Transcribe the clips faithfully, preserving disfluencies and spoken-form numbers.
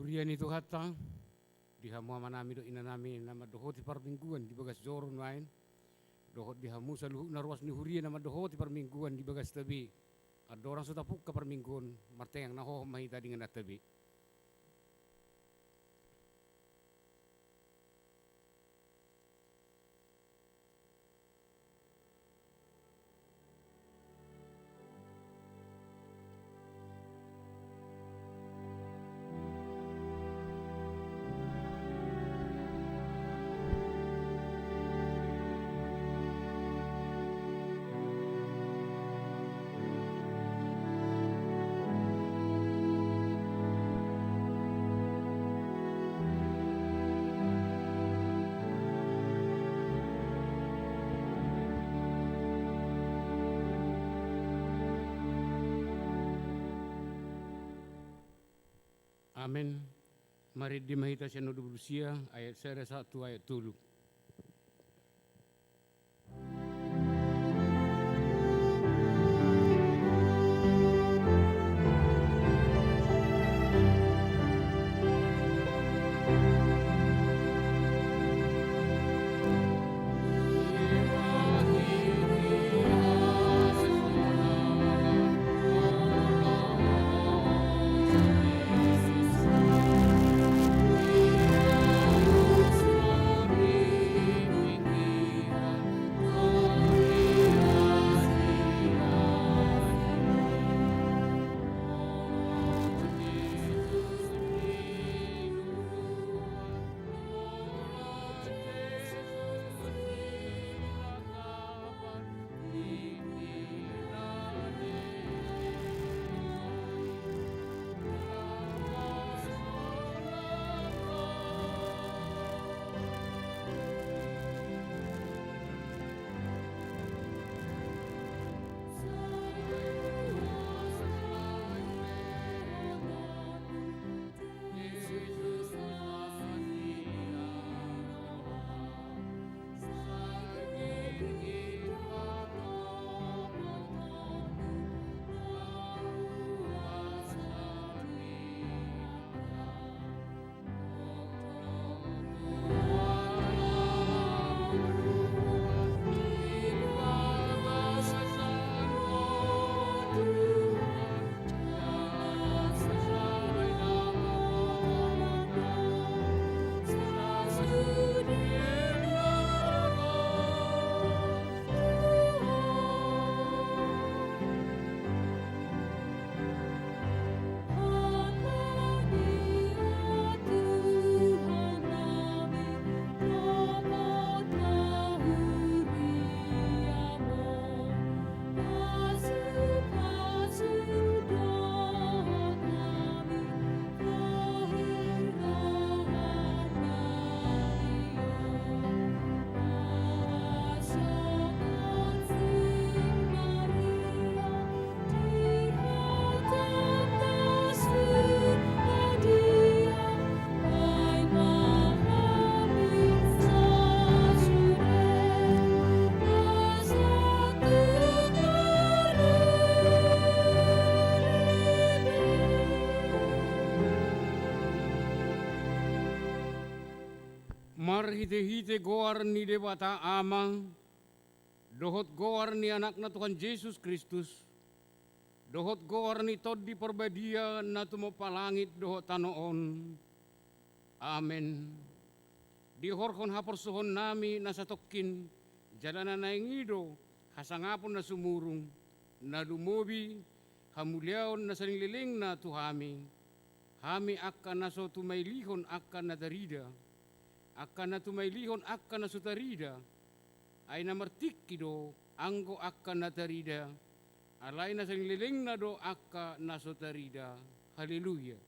Huria ni Tuhanta, di hamu amanami dohot inanami na mandohoti parmingguan di bagas joro nuaeng, dohot di hamu saluhutna ruas ni huria na mandohoti parmingguan di bagasta be. Andorang so tapungka parmingguan, martangiang na hohom ma hita di ingananta be. Amen. Marende ma hita sian Hot dua pulu sia, ayat sada sahat tu ayat tolu. Marhitehite goar ni Debata Ama, dohot goar ni Anakna Tuhan Jesus Kristus, dohot goar ni Tondi Parbadia na tumompa langit dohot tano on. Amen. Dihorhon haporsuhonnami na satongkin, jala na naeng i do hasangapon na sumurung, na lumobi hamuliaon na saleleng-lelengna tu hami, hami angka na so tumailihon angka na tarida, angka na tumailihon angka na so tarida, ai na martingki do anggo angka na tarida, alai na saleleng-lelengna do angka na so tarida. Haleluya.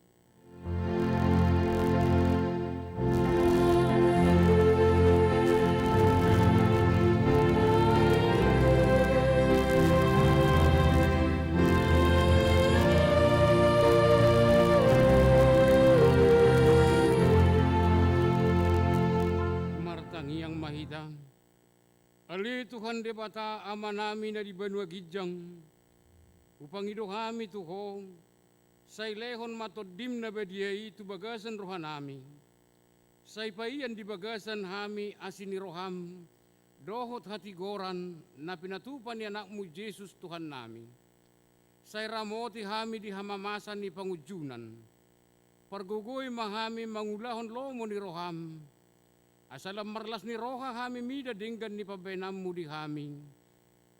Martangiang ma hita. Ale Tuhan Debata Amanami na di banua ginjang, hupangido hami tu Ho, Sai lehon ma Tondim na badia i tu bagasan rohanami. Sai paian di bagasan hami asi ni roham dohot hatigoran na pinatupa ni Anakmu Jesus Tuhannami. Sai ramoti hami di hamamasa ni pangunjunan. Pargogoi ma hami mangulahon lomo ni roham, asa lam marlas ni roha hami mida denggan ni pambahenanmu di hami,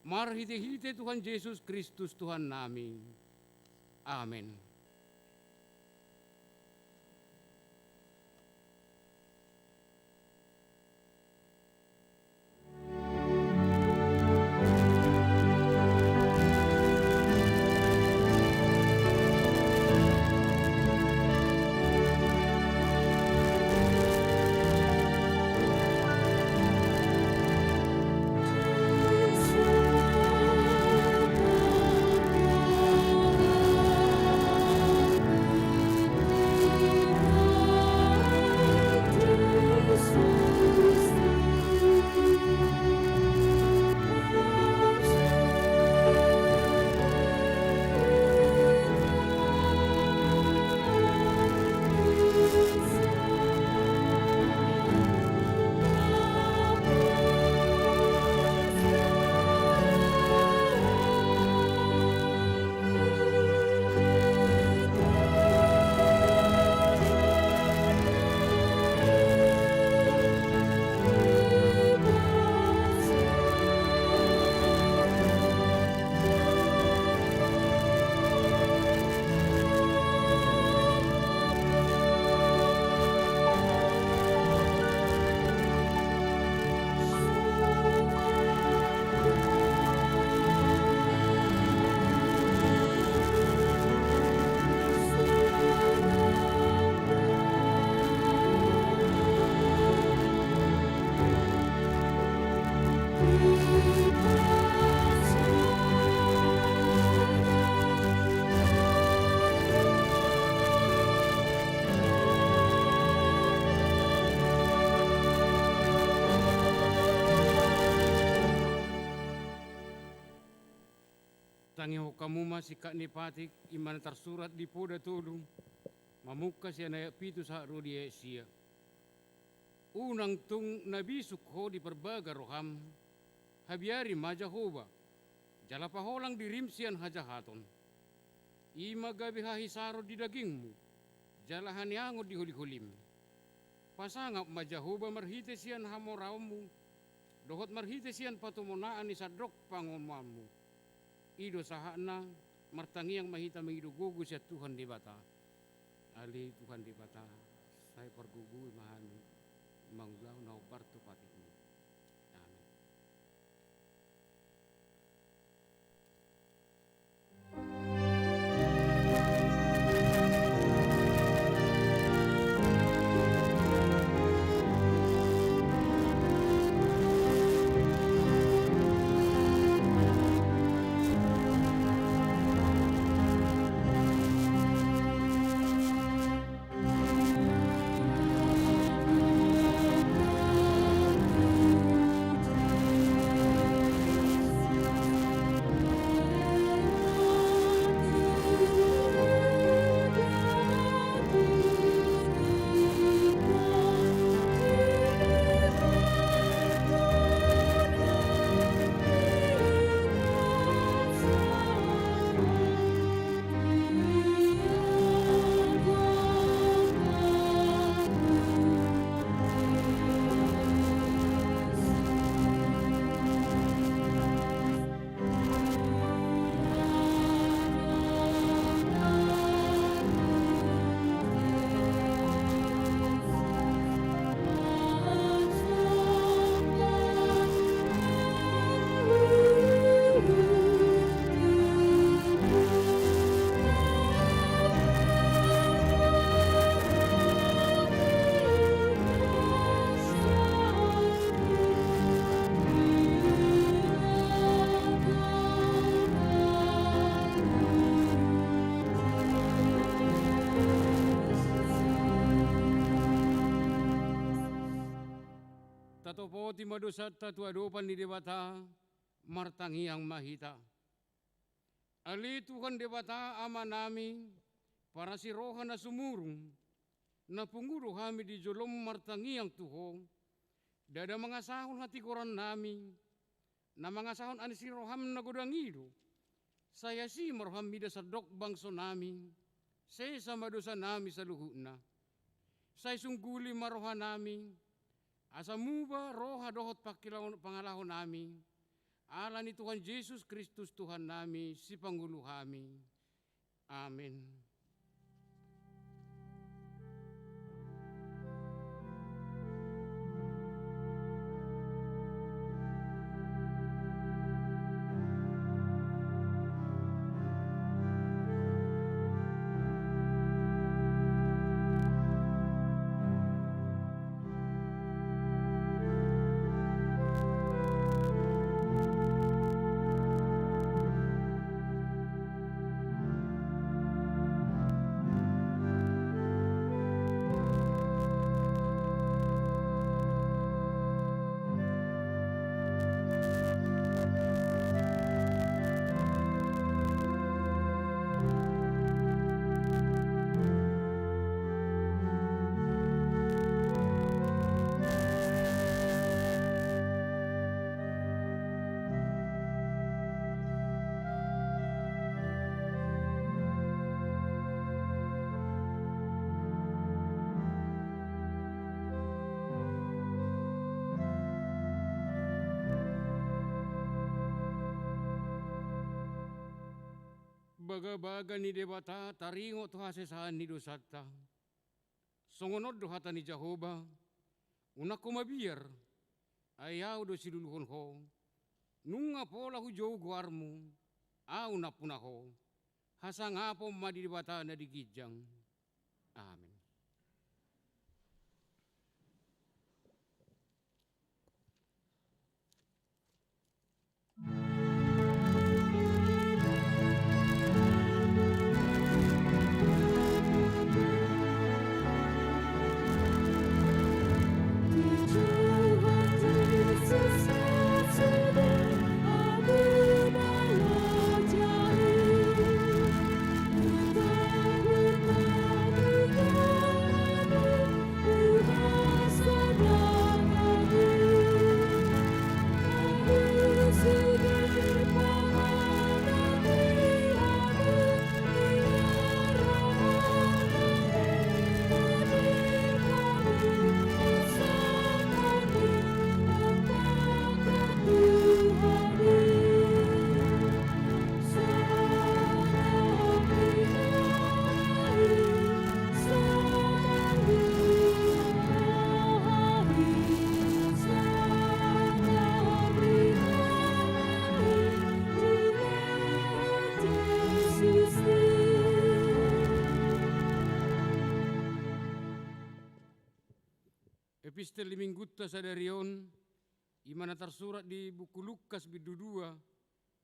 marhitehite Tuhan Jesus Kristus Tuhannami. Amen. Tangihon hamu ma singkat ni patik, i ma na tarsurat di Poda tolu, mamungka sian ayat pitu sahat ro di ayat sia. Unang tung na bisuk ho di parbaga roham, habiari ma Jahowa, jala paholang dirim sian hajahaton. I ma gabe hahisaron di dagingmu, jala haneangon di holiholim. Pasangap ma Jahowa marhite sian hamoraonmu, dohot marhite sian patumonaan ni sandok pangomoanmu. I do sahatna, martangiang ma hita mangido gogo sian Tuhan Debata. Ale Tuhan Debata, sai pargogoi ma hami mangulahon na hombar tu patikmu. Amen. Tatopoti ma dosanta tu adopan ni Debata, martangiang ma hita. Ale Tuhan Debata Amanami, parasi roha na sumurung, na pungu do hami di jolom martangiang tu Ho, ndada mangasahon hatigorannami, na mangasahon asi roham na godang i do. Sai asi ma roham mida sandok bangsonami, sesa ma dosanami saluhutna. Sai sungguli ma rohanami, asa muba roha dohot pangkilahon-, pangalahonami, ala ni Tuhan Jesus Kristus Tuhannami, Sipangolu hami. Amen. Bagabaga ni Debata taringot tu hasesaan ni dosanta. Songon on do hata ni Jahowa: Unang ho mabiar, ai Ahu do siluluhon ho. Nunga pola hujou goarmu, Ahu nampuna ho. Hasangapon ma di Debata na di ginjang. Amen. Epistel di Minggunta sadari on, i ma na tarsurat di buku Lukas bindu dua,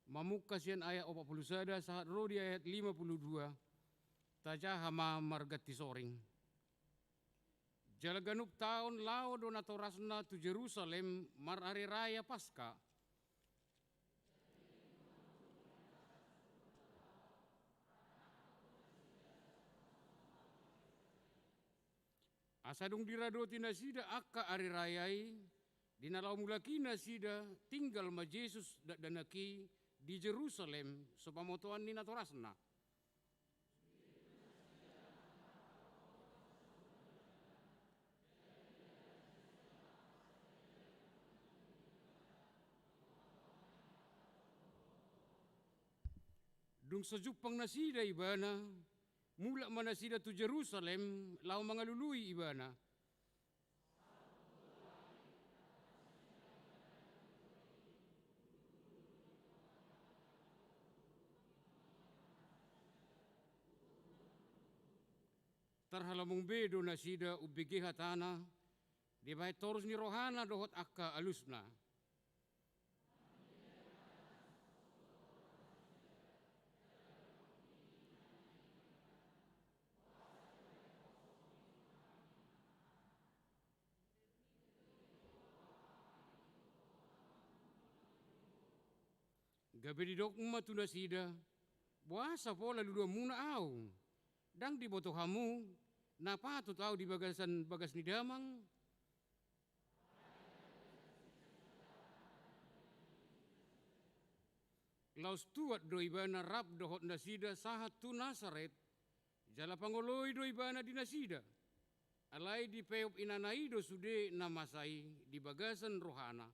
mamungka sian ayat opat pulu sada sahat ro di ayat lima pulu dua. Tajaha ma marganti soring. Jala ganup taon laho do natorasna tu Jerusalem marari raya Paska. Asa dung diradoti nasida angka ari raya i, di na laho mulak i nasida, tinggal ma Jesus dakdanak i di Jerusalem so pamotoan ni natorasna. Dung so jumpang nasida Ibana, mulak ma nasida tu Jerusalem laho mangalului Ibana. Tarhalamung be do nasida umbege hatana, dibahen torus ni rohana dohot angka alusna. Gabe didok ma tu nasida: Boasa pola luluanmuna Ahu? Ndang diboto hamu na patut ahu di bagasan bagas ni damang? Laos tuat do ibana rap dohot nasida sahat tu Nasaret, jala pangoloi do ibana di nasida. Alai dipeop inana i do sude na masa i di bagasan rohana.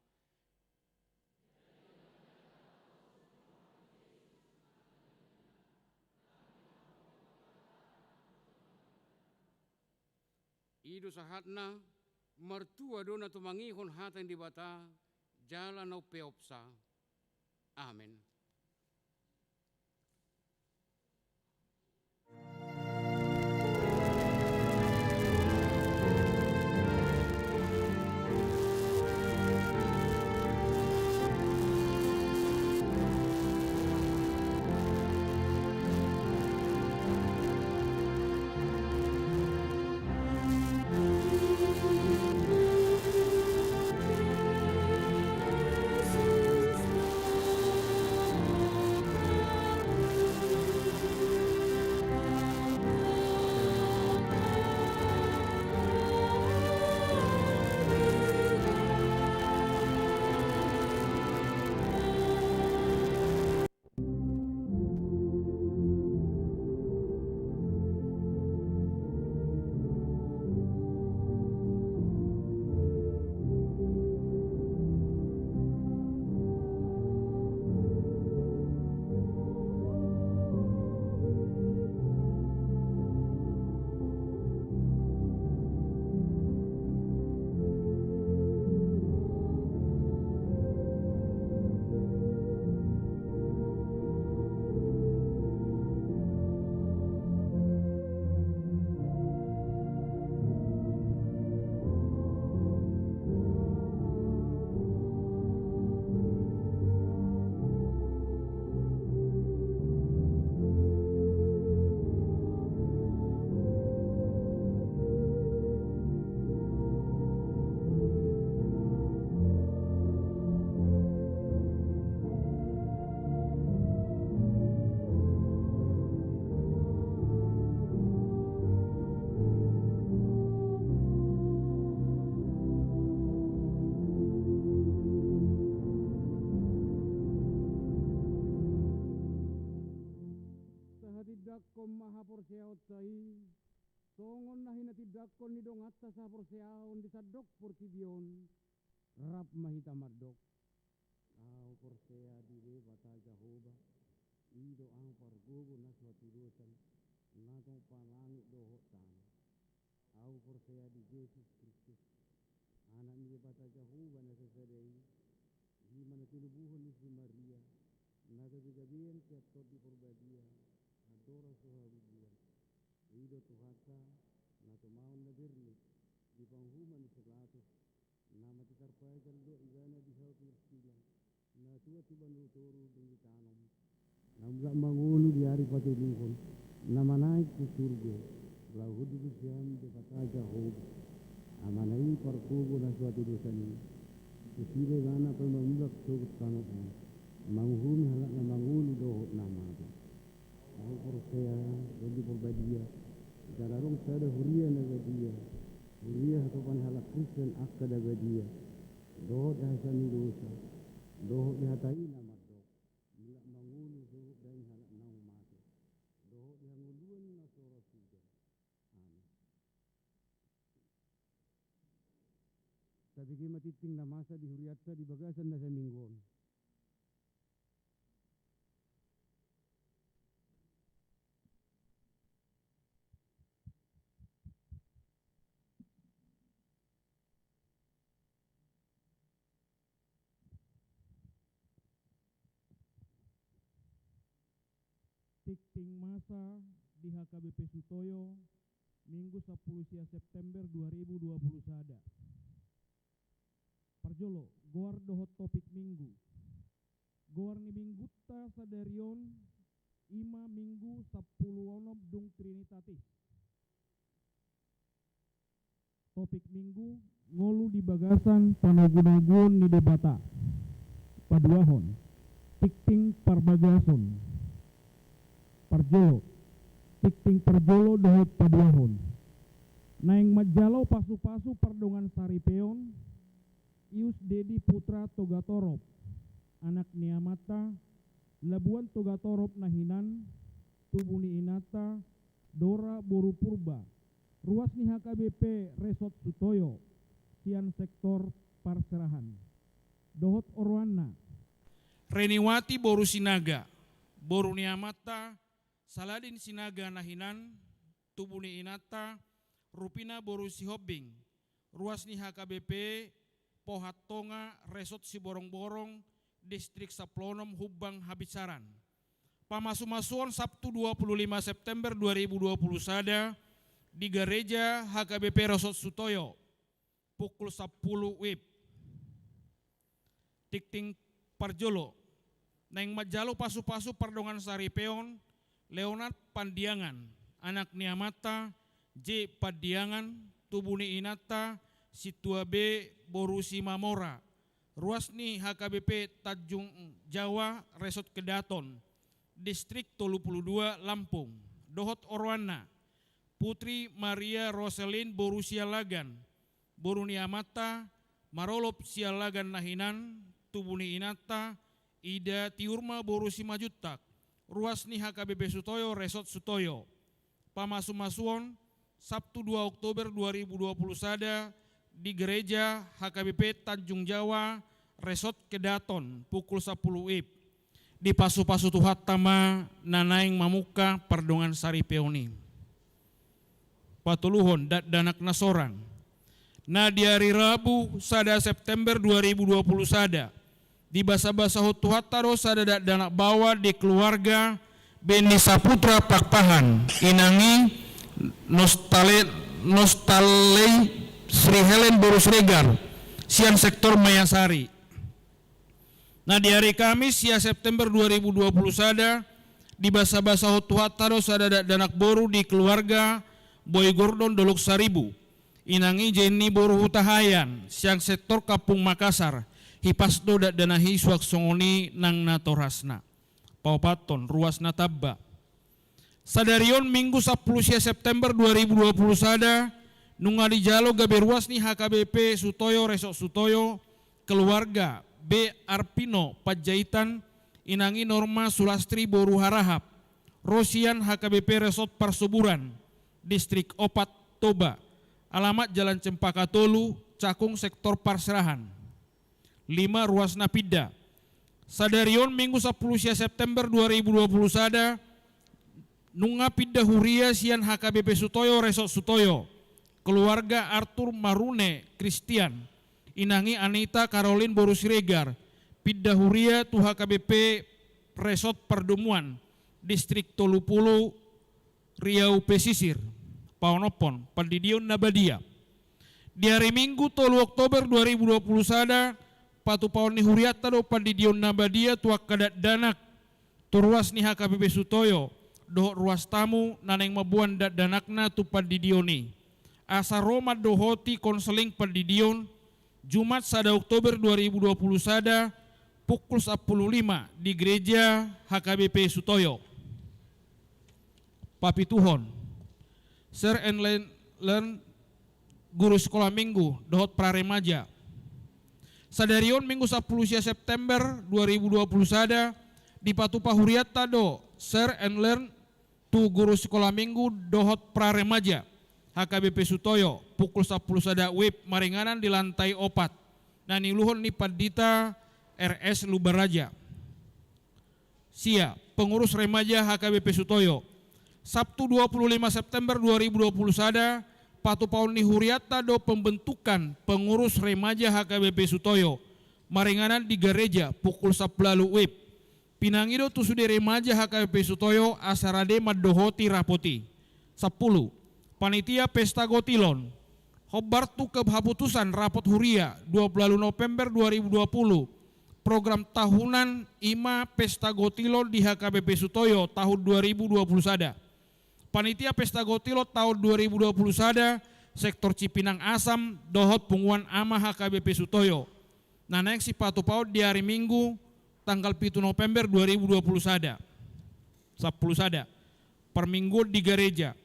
I do sahatna, martua do na tumangihon hata ni Debata jala na umpeopsa. Amen. Sahatindangkon ma haporseaonta i, songon na hinatindangkon ni donganta sahaporseaon di sandok portibi on, rap ma hita mandok. Ahu porsea di Debata Jahowa, i do ahu pargogo na so hatudosan, na tumompa langit dohot tano. Ahu porsea di Jesus Kristus, Anak ni Debata Jahowa na sasada i, i ma na tinubuhon ni si Maria, na gabegabean sian Tondi Parbadia, andorang so habubuhan. I do Tuhanta, na tumaon na bernit, di panguhuman ni si Pilatus, na mate tarpajal do ibana di hau persilang, na tuat tu banua toru dung ditanom, na mulak mangolu di ari patoluhon, na manaek tu surgo, laho dibusian Debata Jahowa, Amana i pargogo na so hatudosan i, tusida ibana pe mamulak sogot tano on, manguhumi halak na mangolu dohot na mate. Ahu porsea, Tondi Parbadia, jala adong sada huria na badia, huria hatopan halak Kristen angka na badia, dohot di hasesaan ni dosa, dohot di hata i na mandok, mulak mangolu sogot daing halak naung mate, dohot di hangoluan na so ra suda. Amen. Tabege ma tingting na masa di hurianta di bagasan na saminggu on. Tingting masa di H K B P Sutoyo, Minggu sampulu sia September dua ribu dua puluh sada. Parjolo, goar dohot topik Minggu. Goar ni Minggunta sadari on, i ma Minggu sampulu onom dung Trinitatis. Topik Minggu, ngolu di bagasan panogunoguon ni Debata. Paduahon, tingting parbagason. Parjolo, Tingting parjolo dohot paduahon. Naeng manjalo pasupasu pardongan saripeon, Ius Dedi putra Togatorop, anak ni amanta, Labuan Togatorop na hinan, tubu ni inanta, Dora boru Purba, ruas ni H K B P Resort Sutoyo, sian sektor parserahan. Dohot oroanna. Reniwati boru Sinaga, boru ni amanta, Saladin Sinaga na hinan, tubu ni inanta, Rupina boru Sihombing, ruas ni H K B P Pohat Tonga Resort Siborongborong, Distrik Sampulu Onom, Humbang Habinsaran. Pamasumasuon Sabtu dua puluh lima September dua ribu dua puluh sada di Gareja H K B P Resort Sutoyo, pukul sampulu wib. Tingting parjolo. Naeng manjalo pasupasu pardongan saripeon, Leonard Pandiangan, anak ni amanta, J Pandiangan, tubu ni inanta, Situa B boru Simamora, ruas ni H K B P Tanjung Jawa Resort Kedaton, Distrik tolu puluh dua, Lampung. Dohot oroanna, Putri Maria Roselin boru Sialagan, boru ni amanta, Marolop Sialagan na hinan, tubu ni inanta, Ida Tiurma boru Simanjuntak, ruas ni H K B P Sutoyo Resort Sutoyo. Pamasumasuon Sabtu dua Oktober dua ribu dua puluh sada di Gereja H K B P Tanjung Jawa Resort Kedaton, pukul sampulu wib. Dipasupasu Tuhanta ma na naeng mamungka pardongan saripeon i. Patoluhon, dakdanak na sorang. Na di ari Rabu sada September dua ribu dua puluh sada, dibasabasahon Tuhanta do sada dakdanak baoa di keluarga Beni Saputra Pakpahan, inang i Nostale-, Nostalei Sri Helen boru Siregar, sian sektor Mayasari. Na di ari Kamis sia September dua ribu dua puluh sada, dibasabasahon Tuhanta do sada dakdanak boru di keluarga Boy Gordon Dolok Saribu, inang i Jenny boru Hutahaean, sian sektor Kampung Makassar. Hipas do dakdanak i, suang songon i nang natorasna. Paopathon, ruas na tamba. Sadari on Minggu sampulu sia September dua ribu dua puluh sada, nunga dijalo gabe ruas ni H K B P Sutoyo Resort Sutoyo, keluarga B Arpino Panjaitan, inang i Norma Sulastri boru Harahap, ro sian H K B P Resort Parsoburan, Distrik Opat, Toba, alamat Jalan Cempaka Tolu, Cakung, sektor Parserahan. Lima, ruas na pinda. Sadari on Minggu sampulu sia September dua ribu dua puluh sada, nunga pinda huria sian H K B P Sutoyo Resort Sutoyo, keluarga Arthur Marune Christian, inang i Anita Caroline boru Siregar, pinda huria tu H K B P Resort Pardomuan, Distrik tolu pulu, Riau Pesisir. Paonomhon, pandidion na badia. Di ari Minggu tolu Oktober dua ribu dua puluh sada, patupaon ni hurianta do pandidion na badia tu angka dakdanak, tu ruas ni H K B P Sutoyo dohot ruas tamu na naeng mamboan dakdanakna tu pandidion i. Asa ro mandohoti konseling pandidion, Jumat sada Oktober dua ribu dua puluh sada, pukul sampulu lima di Gereja H K B P Sutoyo. Papituhon, Share and Learn, Learn, guru sikola minggu dohot pra remaja. Sadari on Minggu sampulu sia September dua ribu dua puluh sada, dipatupa hurianta do Share and Learn tu guru sikola minggu dohot pra remaja H K B P Sutoyo, pukul sampulu sada wib, maringanan di lantai opat, na niuluhon ni Pandita R S Lubaraja. Sia, pengurus remaja H K B P Sutoyo. Sabtu dua puluh lima September dua ribu dua puluh sada, patupaon ni hurianta do pembentukan pengurus remaja H K B P Sutoyo, maringanan di gareja, pukul sampulu ualu wib. Pinangido tu sude remaja H K B P Sutoyo asa rade mandohoti rapot i. Sampulu, panitia pesta gotilon. Hombar tu kehaputusan rapot huria dua puluh ualu November dua ribu dua puluh, program tahunan i ma pesta gotilon di H K B P Sutoyo tahun dua ribu dua puluh sada. Panitia pesta gotilon tahun dua ribu dua puluh sada, sektor Cipinang Asam dohot punguan ama H K B P Sutoyo, na naeng sipatupaon di ari Minggu tanggal pitu November dua ribu dua puluh sada. Sampulu sada, parmingguon di gareja.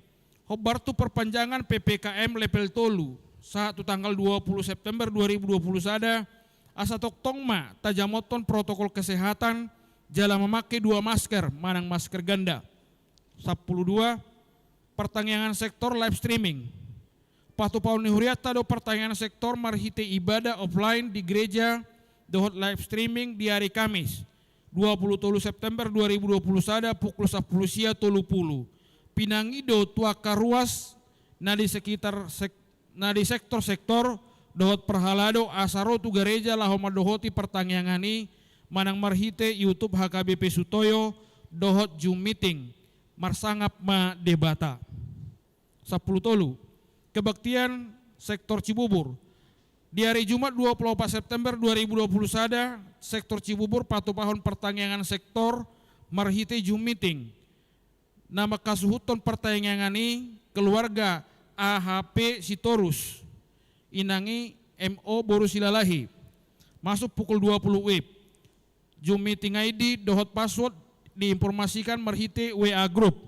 Hombar tu perpanjangan P P K M level tolu, sahat tu tanggal dua puluh September dua ribu dua puluh sada, asa tongtong ma tajamothon protokol kesehatan, jala mamangke dua masker, manang masker ganda. Sampulu dua, partangiangan sektor live streaming. Patupahon ni hurianta do partangiangan sektor marhite ibadah offline di gereja dohot live streaming di ari Kamis, dua puluh tolu September dua ribu dua puluh sada, pukul sampulu sia tolu pulu. Pinangido tu angka ruas na di sekitar sek-, na di sektor-sektor dohot parhalado asa ro tu gareja laho mandohoti partangiangan i manang marhite YouTube H K B P Sutoyo dohot Zoom meeting. Marsangap ma Debata. Sampulu tolu. Kebaktian sektor Cibubur. Di ari Jumat dua puluh opat September dua ribu dua puluh sada, sektor Cibubur patupahon partangiangan sektor marhite Zoom meeting. Na manghasuhuthon partangiangan i keluarga A H P Sitorus, inang i M O boru Silalahi. Masuk pukul dua puluh W I B. Zoom meeting I D dohot password diinformasikan marhite W A group.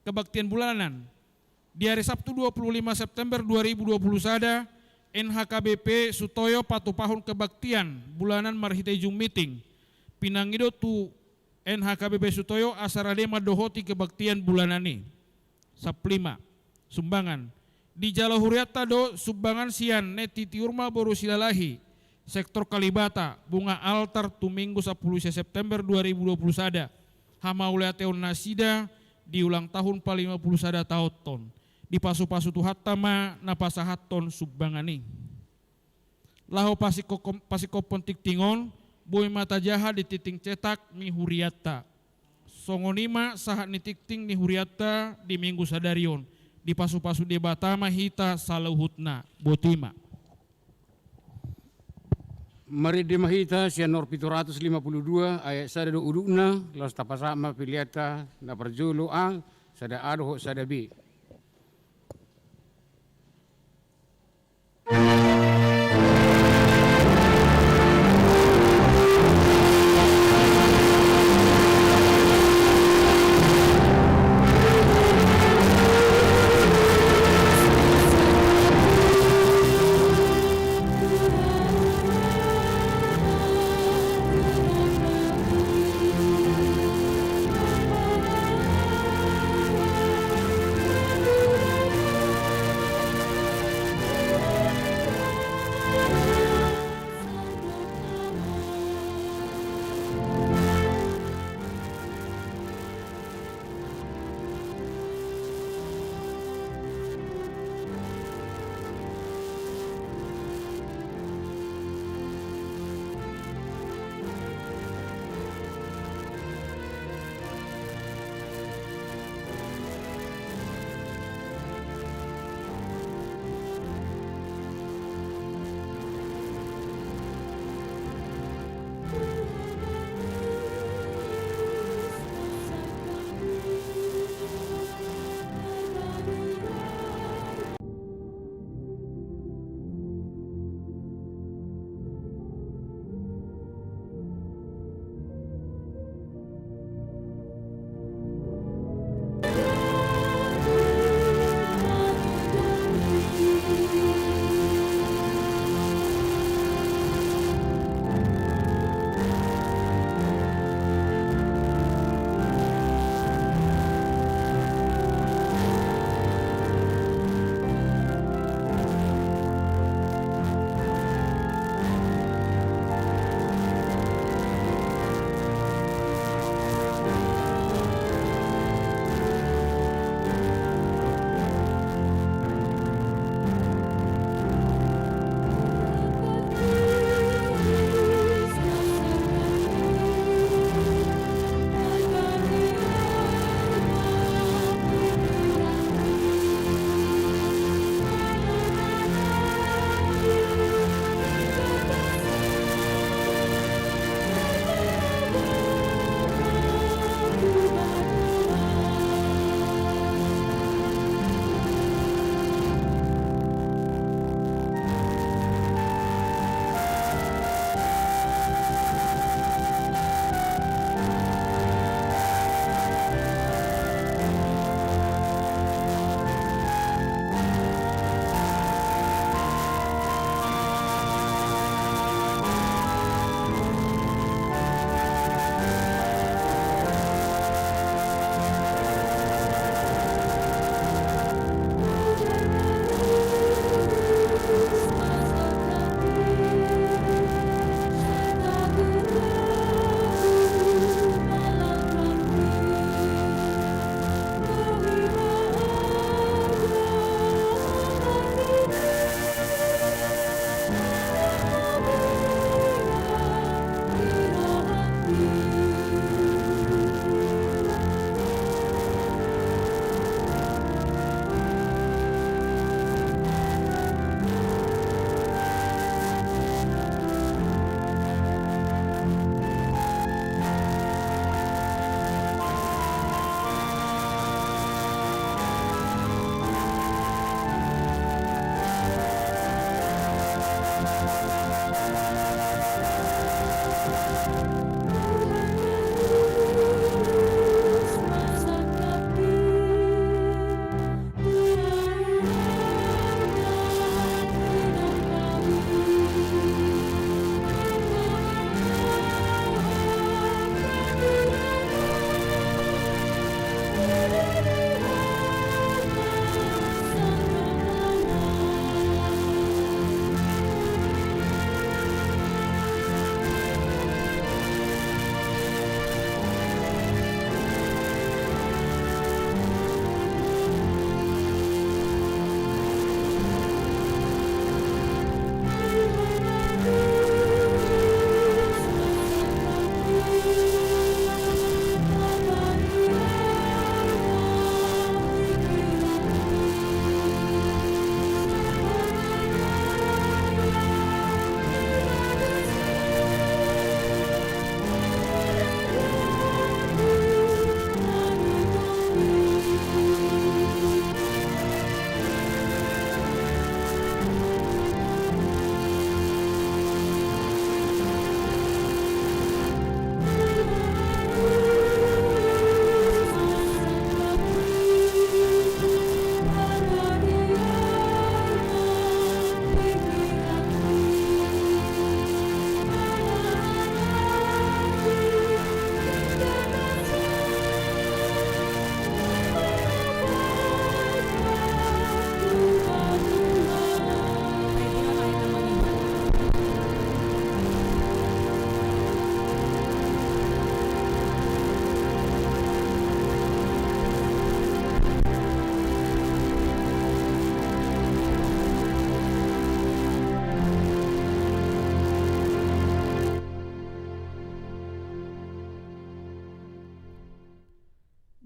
Kebaktian bulanan. Di ari Sabtu dua puluh lima September dua ribu dua puluh sada, N H K B P Sutoyo patupahon kebaktian bulanan marhite Zoom meeting. Pinangido tu N H K B P Sutoyo asa rade mandohoti kebaktian bulanan i. Sampulu lima. Sumbangan. Dijalo hurianta do sumbangan sian Neti Tiurma boru Silalahi, sektor Kalibata, bunga altar tu Minggu sampulu sia September dua ribu dua puluh sada. Hamauliateon nasida di ulang tahun palima pulu sada taonhon. Dipasupasu Tuhanta ma na pasahathon sumbangan i. Laho pasingkop-, pasingkophon tingting on, boi ma tajaha di tingting cetak ni hurianta. Songon i ma sahat ni tingting ni hurianta di Minggu sadari on. Dipasupasu Debata ma hita saluhutna. Boti ma. Marende ma hita sian nomor pitu ratus lima pulu dua, ayat sada do udutna, laos tapasahat ma peleanta na parjolo A, sada A dohot sada B.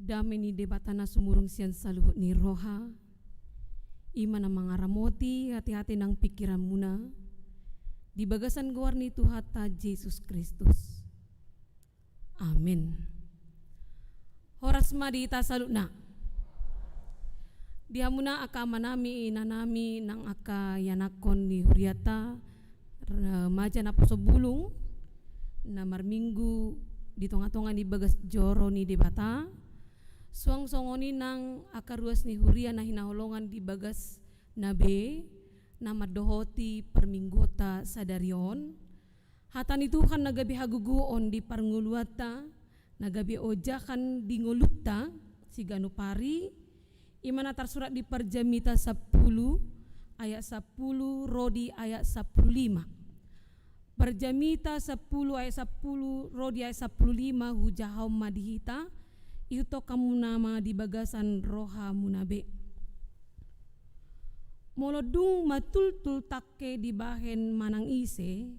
Dame ni Debata na sumurung sian saluhut ni roha, i ma na mangaramoti ateate nang pingkiranmuna, di bagasan goar ni Tuhanta Jesus Kristus. Amen. Horas ma di hita saluhutna. Di hamuna angka amanami, inanami, nang angka ianakhon di huriata, remaja naposo bulung, na marminggu di tongatonga ni bagas joro ni Debata, suang songon i nang angka ruas ni huria na hinaholongan di bagasna be, na mandohoti parmingguonta sadari on. Hata ni Tuhan na gabe hagogoon di parngoluanta, na gabe ojahan di ngolunta siganup ari, i ma na tarsurat di Parjamita sampulu ayat sampulu ro di ayat sampulu lima. Parjamita sampulu ayat sampulu ro di ayat sampulu lima, hujahahon ma di hita, ihuthon hamuna ma di bagasan rohamuna be. Molo dung matultul tangke dibahen manang ise,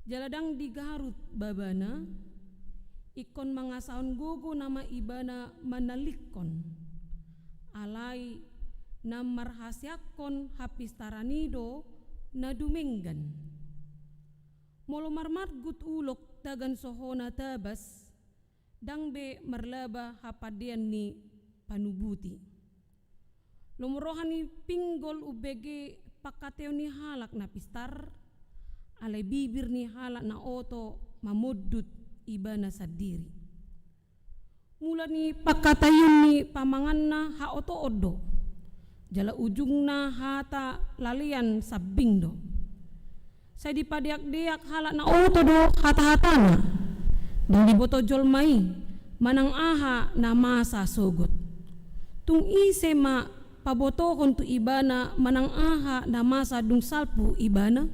jala ndang digarut babana, ingkon mangasahon gogo nama ibana manalingkon. Alai na marhaseakhon hapistaran i do na dumenggan. Molo marmargut ulok tagan sohona tabas, ndang be marlaba hapandean ni panubuti. Lomo roha ni pinggol umbege pangkataion ni halak na pistar, alai bibir ni halak na oto mamondut ibana sandiri. Mula ni pangkataion ni pamanganna haotoon do, jala ujungna hata lalean sambing do. Sai dipadeakdeak halak na oto do hatahatana, ndang diboto jolma i manang aha na masa sogot. Tung ise ma pabotohon tu ibana manang aha na masa dung salpu ibana?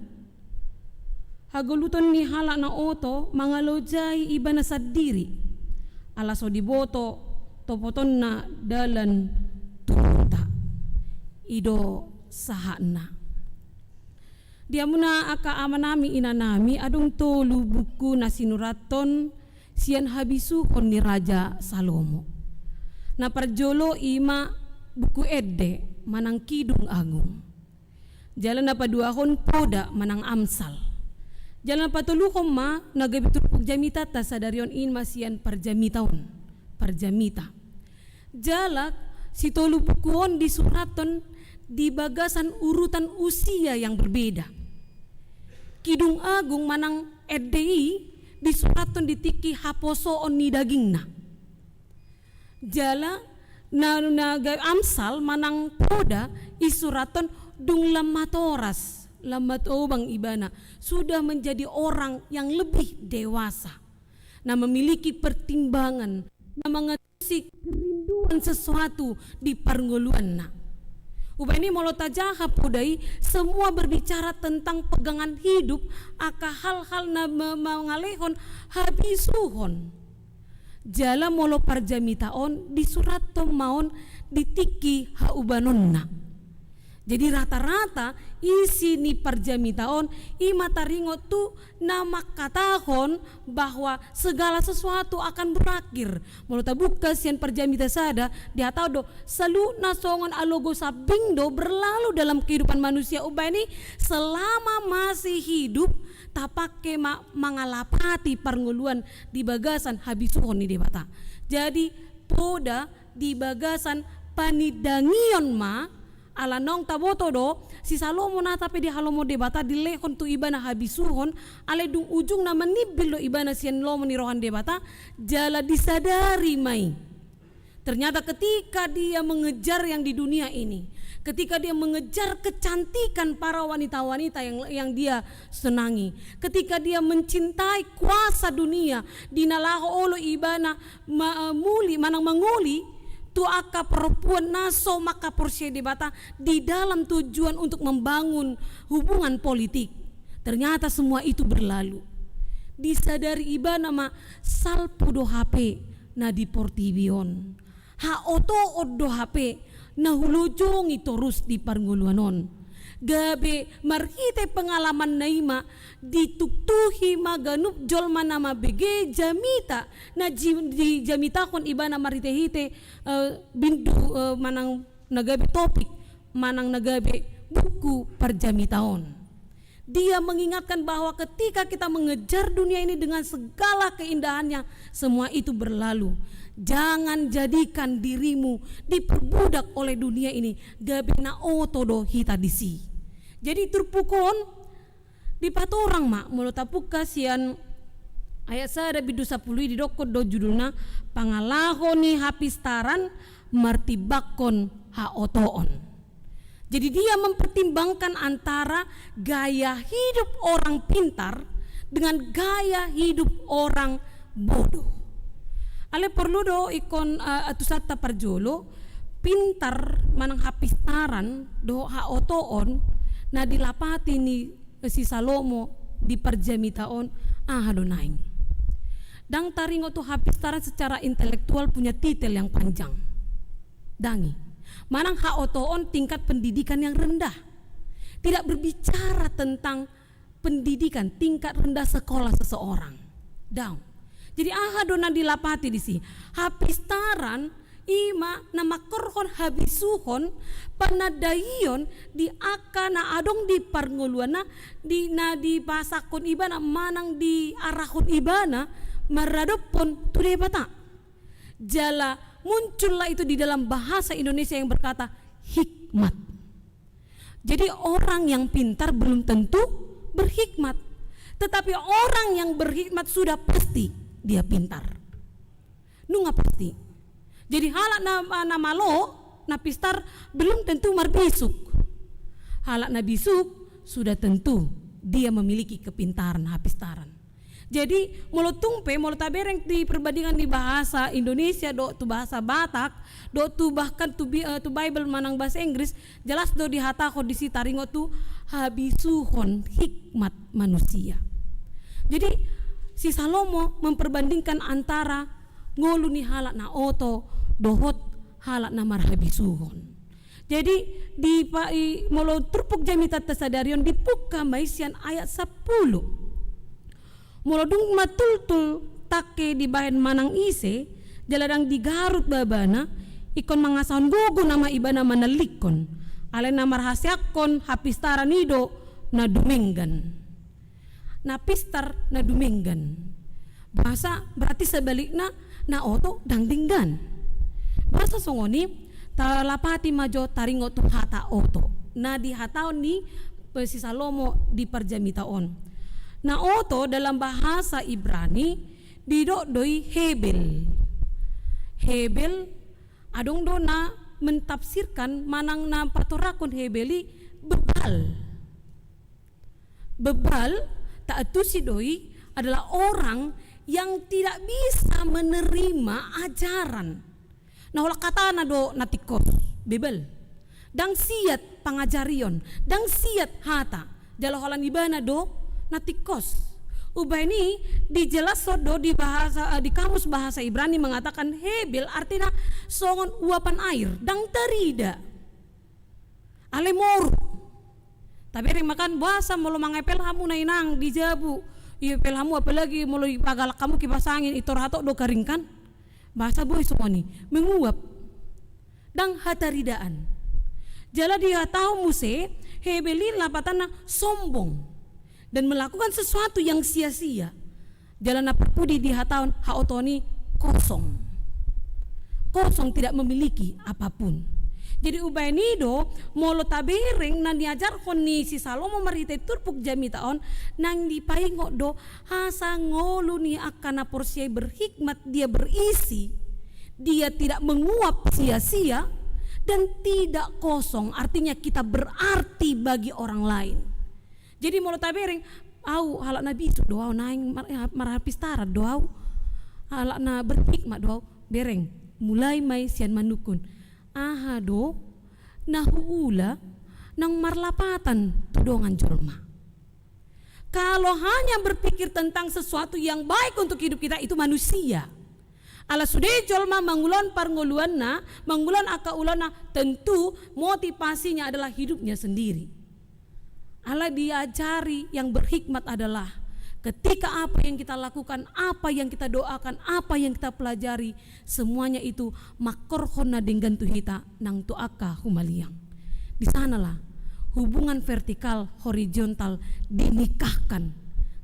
Hagoluton ni halak na oto mangalojai ibana sandiri, ala so diboto topotonna dalan tu huta. I do sahatna. Di hamuna angka amanami inanami, adong tolu buku na sinurathon sian habisuhon ni Raja Salomo. Na parjolo i ma buku Ende manang Kidung Agung. Jala na paduahon Poda manang Amsal. Jala na patoluhon ma na gabe turpuk jamitanta sadari on, i ma sian Parjamita on. Parjamita. Jala sitolu buku on disurathon di bagasan urutan usia yang berbeda. Kidung Agung manang Ende i disurathon di tingki haposoon ni dagingna. Jala na, na ga-, Amsal manang Poda disurathon dung lam matoras, lam matobang ibana, sudah menjadi orang yang lebih dewasa, na memiliki pertimbangan, na mangalusi kerinduan sesuatu di parngoluanna. Umbahen i molo tajaha Poda i, semua berbicara tentang pegangan hidup, angka hal-hal na me-, mangalehon habisuhon. Jala molo Parjamita on disurathon ma on di tingki haubanonna. Jadi rata-rata isi ni Parjamita on i ma taringot tu na mangkatahon bahwa segala sesuatu akan berakhir. Molo tabuka sian Parjamita sada, dihatahon do, saluhutna songon alogo sambing do berlalu dalam kehidupan manusia. Umbahen i, selama masih hidup, tapangke ma mangalapati parngoluan di bagasan habisuhon ni Debata. Jadi Poda di bagasan panindangion ma, ala naung taboto do, si Salomo nata pe dihalomohon Debata dilehon tu ibana habisuhon, alai dung ujungna manimbil do ibana sian lomo ni roha ni Debata, jala disadari ma i. Ternyata ketika dia mengejar yang di dunia ini, ketika dia mengejar kecantikan para wanita-wanita yang, yang dia senangi, ketika dia mencintai kuasa dunia, di na laho olo ibana ma-, muli, manang mangoli tu angka perempuan na so mangkaporseai Debata di dalam tujuan untuk membangun hubungan politik. Ternyata semua itu berlalu. Disadari ibana ma, salpu do hape na di portibi on. Haotoon do hape na hulojongi torus di parngoluan on. Gabe marhite pengalamanna i ma dituktuhi ma ganup jolma na mambege jamita, na ji-, dijamitahon ibana marhite-hite, eh, bindu, eh, manang na gabe topik, manang na gabe buku parjamita on. Dia mengingatkan bahwa ketika kita mengejar dunia ini dengan segala keindahannya, semua itu berlalu. Jangan jadikan dirimu diperbudak oleh dunia ini, gabe na oto do hita disi. Jadi turpuk on dipatorang ma, molo tapungka sian ayat sada bindu sampulu i, didokkon do judulna, pangalaho ni hapistaran martimbangkon haotoon. Jadi dia mempertimbangkan antara gaya hidup orang pintar dengan gaya hidup orang bodoh. Alai porlu do ingkon, eh, atusanta parjolo, pintar manang hapistaran dohot haotoon na dilapati ni si Salomo di parjamita on, aha do naeng? Ndang taringot tu hapistaran secara intelektual punya titel yang panjang. Ndang i. Manang haotoon tingkat pendidikan yang rendah. Tidak berbicara tentang pendidikan, tingkat rendah sekolah seseorang. Ndang. Jadi aha do na dilapati disi? Hapistaran i ma na mangkorhon habisuhon, panandaion di angka na adong di parngoluanna, di na dipasahathon ibana manang diarahon ibana maradophon tu Debata. Jala muncullah itu di dalam bahasa Indonesia yang berkata hikmat. Jadi orang yang pintar belum tentu berhikmat. Tetapi orang yang berhikmat sudah pasti dia pintar. Nunga pasti. Jadi halak na, na malo, na pistar, belum tentu marbisuk. Halak na bisuk sudah tentu dia memiliki kepintaran, hapistaran. Jadi molo tung pe, molo tabereng di perbandingan di bahasa Indonesia dohot tu bahasa Batak, dohot tu bahkan tu Bi-, eh, tu Bible manang bahasa Inggris, jelas do dihatahon disi taringot tu habisuhon hikmat manusia. Jadi si Salomo memperbandingkan antara ngolu ni halak na oto dohot halak na marhabisuhon. Jadi di pa-, i, molo turpuk jamitanta sadari on dipungka ma i sian ayat sampulu. Molo dung matultul tangke dibahen manang ise, jala ndang digarut babana, ingkon mangasahon gogo nama ibana manallikkon. Alai na marhaseangkon hapistaran i do na dumenggan. Na pistar na dumenggan. Boasa berarti sebalikna na oto ndang denggan. Boasa songon i, talapati ma jo taringot tu hata oto na dihatahon ni, eh, si Salomo di parjamita on. Na oto dalam bahasa Ibrani didok do i Hebel. Hebel adong do na mentafsirkan manang na patorangkon Hebel i bebal. Bebal, taantusi do i adalah orang yang tidak bisa menerima ajaran. Na holan hatana do na tingkos, bebal. Ndang siat pangajarion, ndang siat hata. Jala holan ibana do na tingkos. Umbahen i dijelason do di bahasa, eh, di kamus bahasa Ibrani mengatakan Hebel artina songon uapan air, ndang tarida. Alai moru. Tabereng ma kan, boasa molo mangepel hamu na inang di jabu, iepel hamu apalagi molo ipagalak hamu kipas angin, itor hatop do garing kan? Boasa boi songon i, menguap. Ndang hataridaan. Jala dihatahon muse, Hebel i lapatanna sombong dan melakukan sesuatu yang sia-sia. Jala na parpudi dihatahon haotoon i kosong. Kosong, tidak memiliki apapun. Jadi umbahen i do, molo tabereng na niajarhon ni si Salomo marhite turpuk jamita on, naeng dipaingot do asa ngolu ni angka na porsea i berhikmat, dia berisi, dia tidak menguap sia-sia, dan tidak kosong, artinya kita berarti bagi orang lain. Jadi molo tabereng, au halak na bisuk do au, naeng mar-, marhapistaran do au, halak na berhikmat do au, bereng, mulai ma i sian manungkun. Aha do na huula naung marlapatan tu dongan jolma? Kalau hanya berpikir tentang sesuatu yang baik untuk hidup kita, itu manusia. Ala sude jolma mangulahon parngoluanna, mangulahon angka ulaonna, tentu motivasinya adalah hidupnya sendiri. Alai diajari, yang berhikmat adalah ketika apa yang kita lakukan, apa yang kita doakan, apa yang kita pelajari, semuanya itu mangkorhon na denggan tu hita nang tu angka humaliang. Di sanalah hubungan vertikal, horizontal dinikahkan,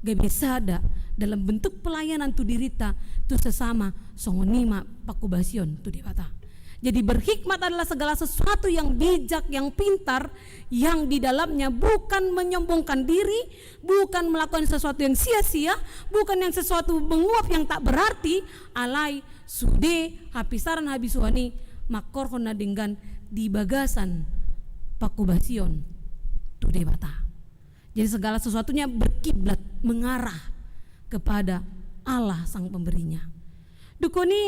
gabe sada dalam bentuk pelayanan tu dirinta, tu sesama, songon i ma pangkobasion tu Debata. Jadi berhikmat adalah segala sesuatu yang bijak, yang pintar, yang di dalamnya bukan menyombongkan diri, bukan melakukan sesuatu yang sia-sia, bukan yang sesuatu menguap yang tak berarti, alai sude hapisaran habisuhon i mangkorhon na denggan di bagasan pangkobasion tu Debata. Jadi segala sesuatunya berkiblat, mengarah kepada Allah sang pemberinya. Dungkon i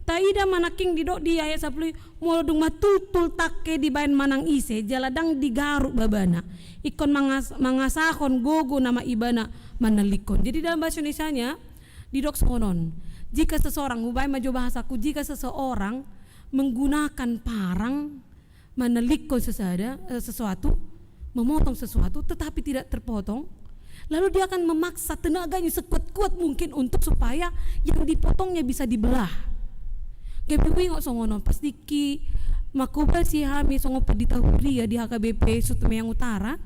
taida ma nangkin didok di ayat sampulu i, molo dung matultul tangke dibaen manang ise, jala ndang digaruk babana, ingkon mangas-, mangasahon gogo nama ibana manalingkon. Jadi dalam bahasa Indonesianya didok songon on, jika seseorang, hubaen ma jo bahasaku, jika seseorang menggunakan parang manalingkon sesada, eh, sesuatu, memotong sesuatu, tetapi tidak terpotong, lalu dia akan memaksa tenaganya sekuat-kuat mungkin untuk supaya yang dipotongnya bisa dibelah. Gabe huingot songon on, pas tingki mangkobasi hami songon pandita huria di H K B P Situmeang Utara,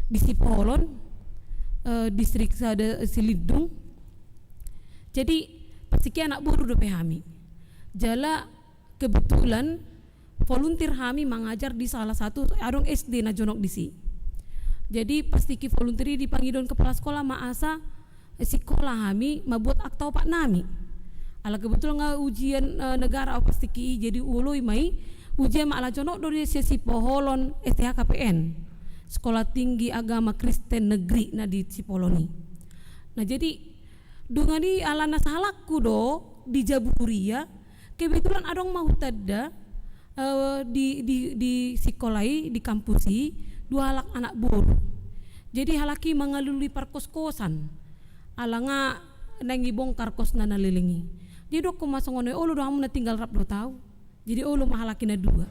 di Sipolon, eh, distrik sada Silindung. Jadi pas tingki anak boru dope hami. Jala kebetulan volunteer hami mangajar di salah satu, adong S D na jonok disi. Jadi pas tingki volunteer i dipangidon kepala sekolah ma asa sikola hami mambuat akta opat nami. Ala kebetulan nga ujian, eh, negara au pas tingki i, jadi uoloi ma i, ujian ma ala jonok do dia sian Sipoholon S T H K P N, Sekolah Tinggi Agama Kristen Negeri na di Sipoholon i. Nah, jadi dungan i ala na sahalakku do di jabu huria, kebetulan adong ma hutanda, eh, di, di, di sikola i, di kampus i, dua halak anak boru. Jadi halak i mangalului parkoskosan, ala nga naeng ibongkar kosna na leleng i. Jadi didok ma songon i, olo do hamu na tinggal rap dohot au. Jadi olo ma halak i na dua.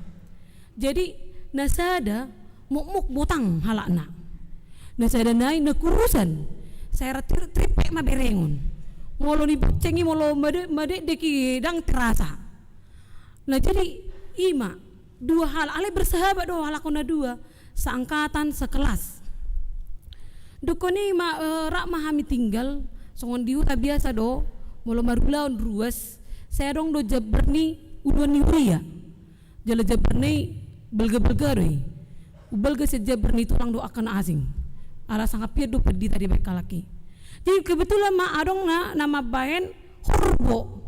Jadi na sada mokmok botang halakna. Na sada nai na kurusan. Sai ra tir-, triplek ma berengon. Molo dibonceng i, molo made-, madekdek i ndang terasa. Nah, jadi i ma dua halak, alai bersahabat do halak on na dua, seangkatan, sekelas. Dungkon i ma, eh, rap ma hami tinggal, songon di huta biasa do, molo marulaon ruas, sai adong do jambar ni uluan ni huria. Jala jambar na i balga-balga do i. Umbalga sian jambar ni tulang dohot angka na asing. Ala sangap hian do pandita dibaen halak i. Jadi kebetulan ma adong na, na mambaen horbo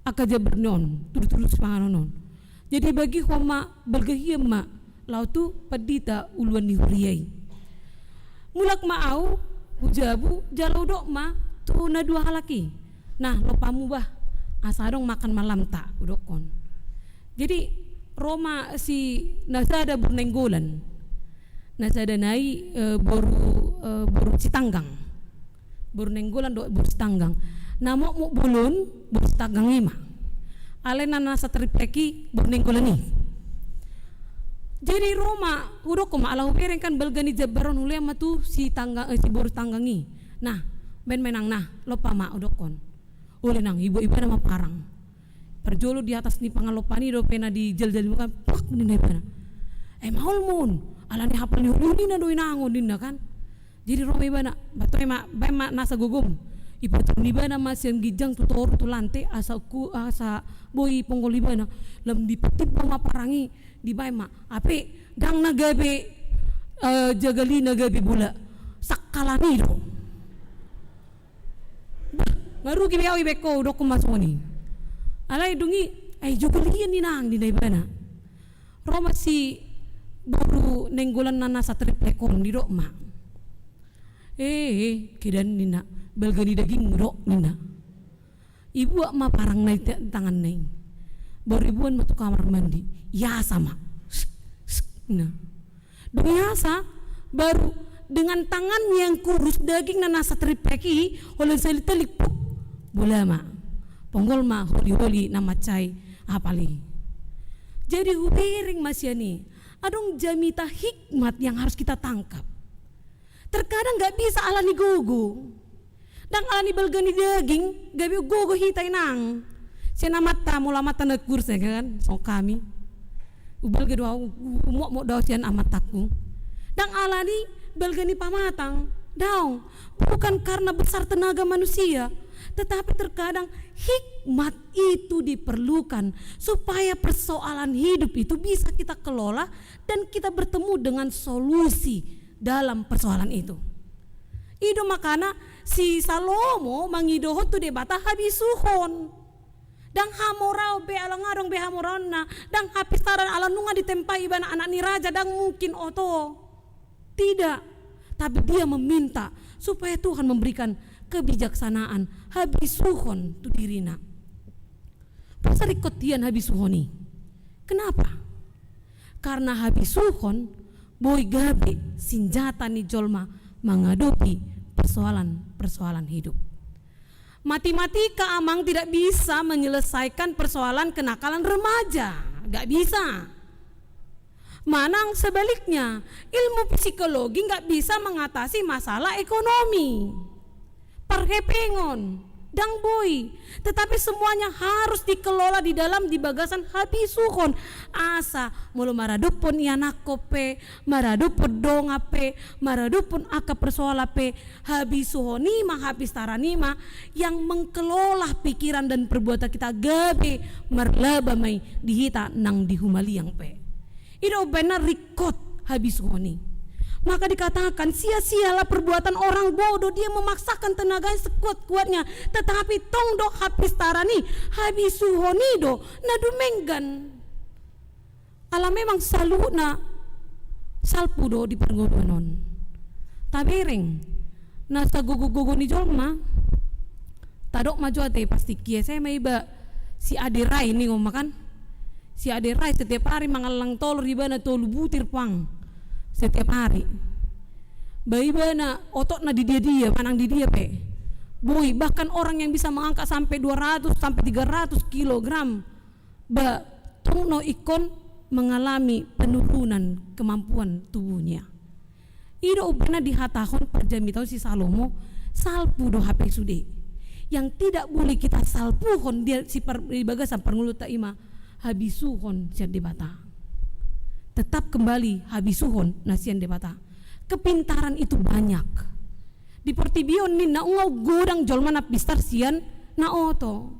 angka jambar ni on, tudu-tudu sipanganon on. Jadi bagihon ma, balga hian ma laho tu pandita uluan ni huria i. Mulak ma au hu jabu, jala hudok ma tu na dua halak i, nah, lompa hamu bah, asa adong makan malamta, hudokkon. Jadi ro ma si na sada boru Nainggolan, na sada nai, eh, boru, eh, boru Sitanggang. Boru Nainggolan dohot boru Sitanggang. Na mokmok bolon boru Sitanggang i ma. Alai na nasa triplek i boru Nainggolan i. Jadi ro ma, hudokkon ma, ala hubereng kan balga ni jambar on, hulean ma tu Sitanggang, eh, si boru Sitanggang i. Nah, baen ma inang, nah, lompa ma, hudokkon. Olo inang, iba-, ibana ma parang. Parjolo di atas ni pangalompan i dope na dijaljali kan, plak ninna ibana. Eh, maol ma on, ala ni hapal ni holiholi na do inang on ninna kan. Jadi ro ma ibana, ba toe ma, baen ma nasa gogom. Ipatuhon ibana ma sian ginjang tu toru tu lante, asa ku, asa boi ponggol ibana. Lam dipatimbo ma parang i, dibaen ma. Hape ndang na gabe, eh, jagal i na gabe bola. Sangkalan i do. Bah, nga rugi be au ibaen ho, hudokkon ma songon i. Alai dung i, ai jagal i inang, ninna ibana. Ro ma si boru Nainggolan na nasa triplek on, didok ma. Eh, eh, kedan ninna, balga ni dagingmu do ninna. Ibuat ma parang na i ta-, tanganna i. Baru iboan ma tu kamar mandi. Iasa ma. Sik, sik, nah. Dung iasa, baru dengan tangannya yang kurus, daging na nasa triplek i, holan satelit-satelit, puk, bola ma. Ponggol ma holiholi na mansai hapal i. Jadi hubereng ma sian i, adong jamita hikmat yang harus kita tangkap. Terkadang nggak bisa alani gogo. Ndang alani balga ni daging, gabe gogo hita inang. Sian amanta, molo amanta na kurus ya kan, songon hami. Ubalga do au, u-, umokmok do au sian amantangku. Ndang alani balga ni pamatang. Daong, bukan karena besar tenaga manusia, tetapi terkadang hikmat itu diperlukan supaya persoalan hidup itu bisa kita kelola dan kita bertemu dengan solusi dalam persoalan itu. I do makana si Salomo mangidohon tu Debata habisuhon. Ndang hamoraon be, ala nga adong be hamoraonna, ndang hapistaran ala nunga ditempa ibana anak ni raja, ndang mungkin oto. Tidak. Tapi dia meminta supaya Tuhan memberikan kebijaksanaan, habisuhon tu dirina. Boasa ringkot hian habisuhon i? Kenapa? Karena habisuhon boi gabe sinjata ni jolma mangadopi persoalan-persoalan hidup. Matematika, amang, tidak bisa menyelesaikan persoalan kenakalan remaja. Gak bisa. Manang sebaliknya, ilmu psikologi nggak bisa mengatasi masalah ekonomi, parhepengon, ndang boi. Tetapi semuanya harus dikelola di dalam, di bagasan habisuhon. Asa molo maradophon ianakhon pe, maradophon dongan pe, maradophon angka persoalan pe, habisuhon i ma, hapistaran i ma yang mengelola pikiran dan perbuatan kita gabe marlaba ma i di hita nang di humaliang pe. I do umbahen na ringkot habisuhon i. Maka dikatakan, sia-sialah perbuatan orang bodoh, dia memaksakan tenaganya sekuat-kuatnya, tetapi tong do hapistaran i, habisuhon i do na dumenggan. Ala memang saluhutna salpu do di parngoluan on. Tabereng, na sagogo-gogo ni jolma, tadok ma jo ate, pasti kiese ma iba si Ade Rai ningon ma kan. Si Ade Rai setiap hari mangallang tolor ibana tolu butir pang. Setiap hari. Ba ibana ototna di dia-dia, manang di dia pe. Boi, bahkan orang yang bisa mengangkat sampai dua ratus sampai tiga ratus kilogram. Ba, tong do ingkon mengalami penurunan kemampuan tubuhnya. I do umbahen na dihatahon parjamita on si Salomo, salpu do hape sude. Yang tidak boleh kita salpuhon di, si par-, di bagasan parngoluanta i ma habisuhon sian Debata. Tetap kembali habisuhon na sian Debata. Kepintaran itu banyak. Di portibi on ninna nunga godang jolma na pistar sian na oto.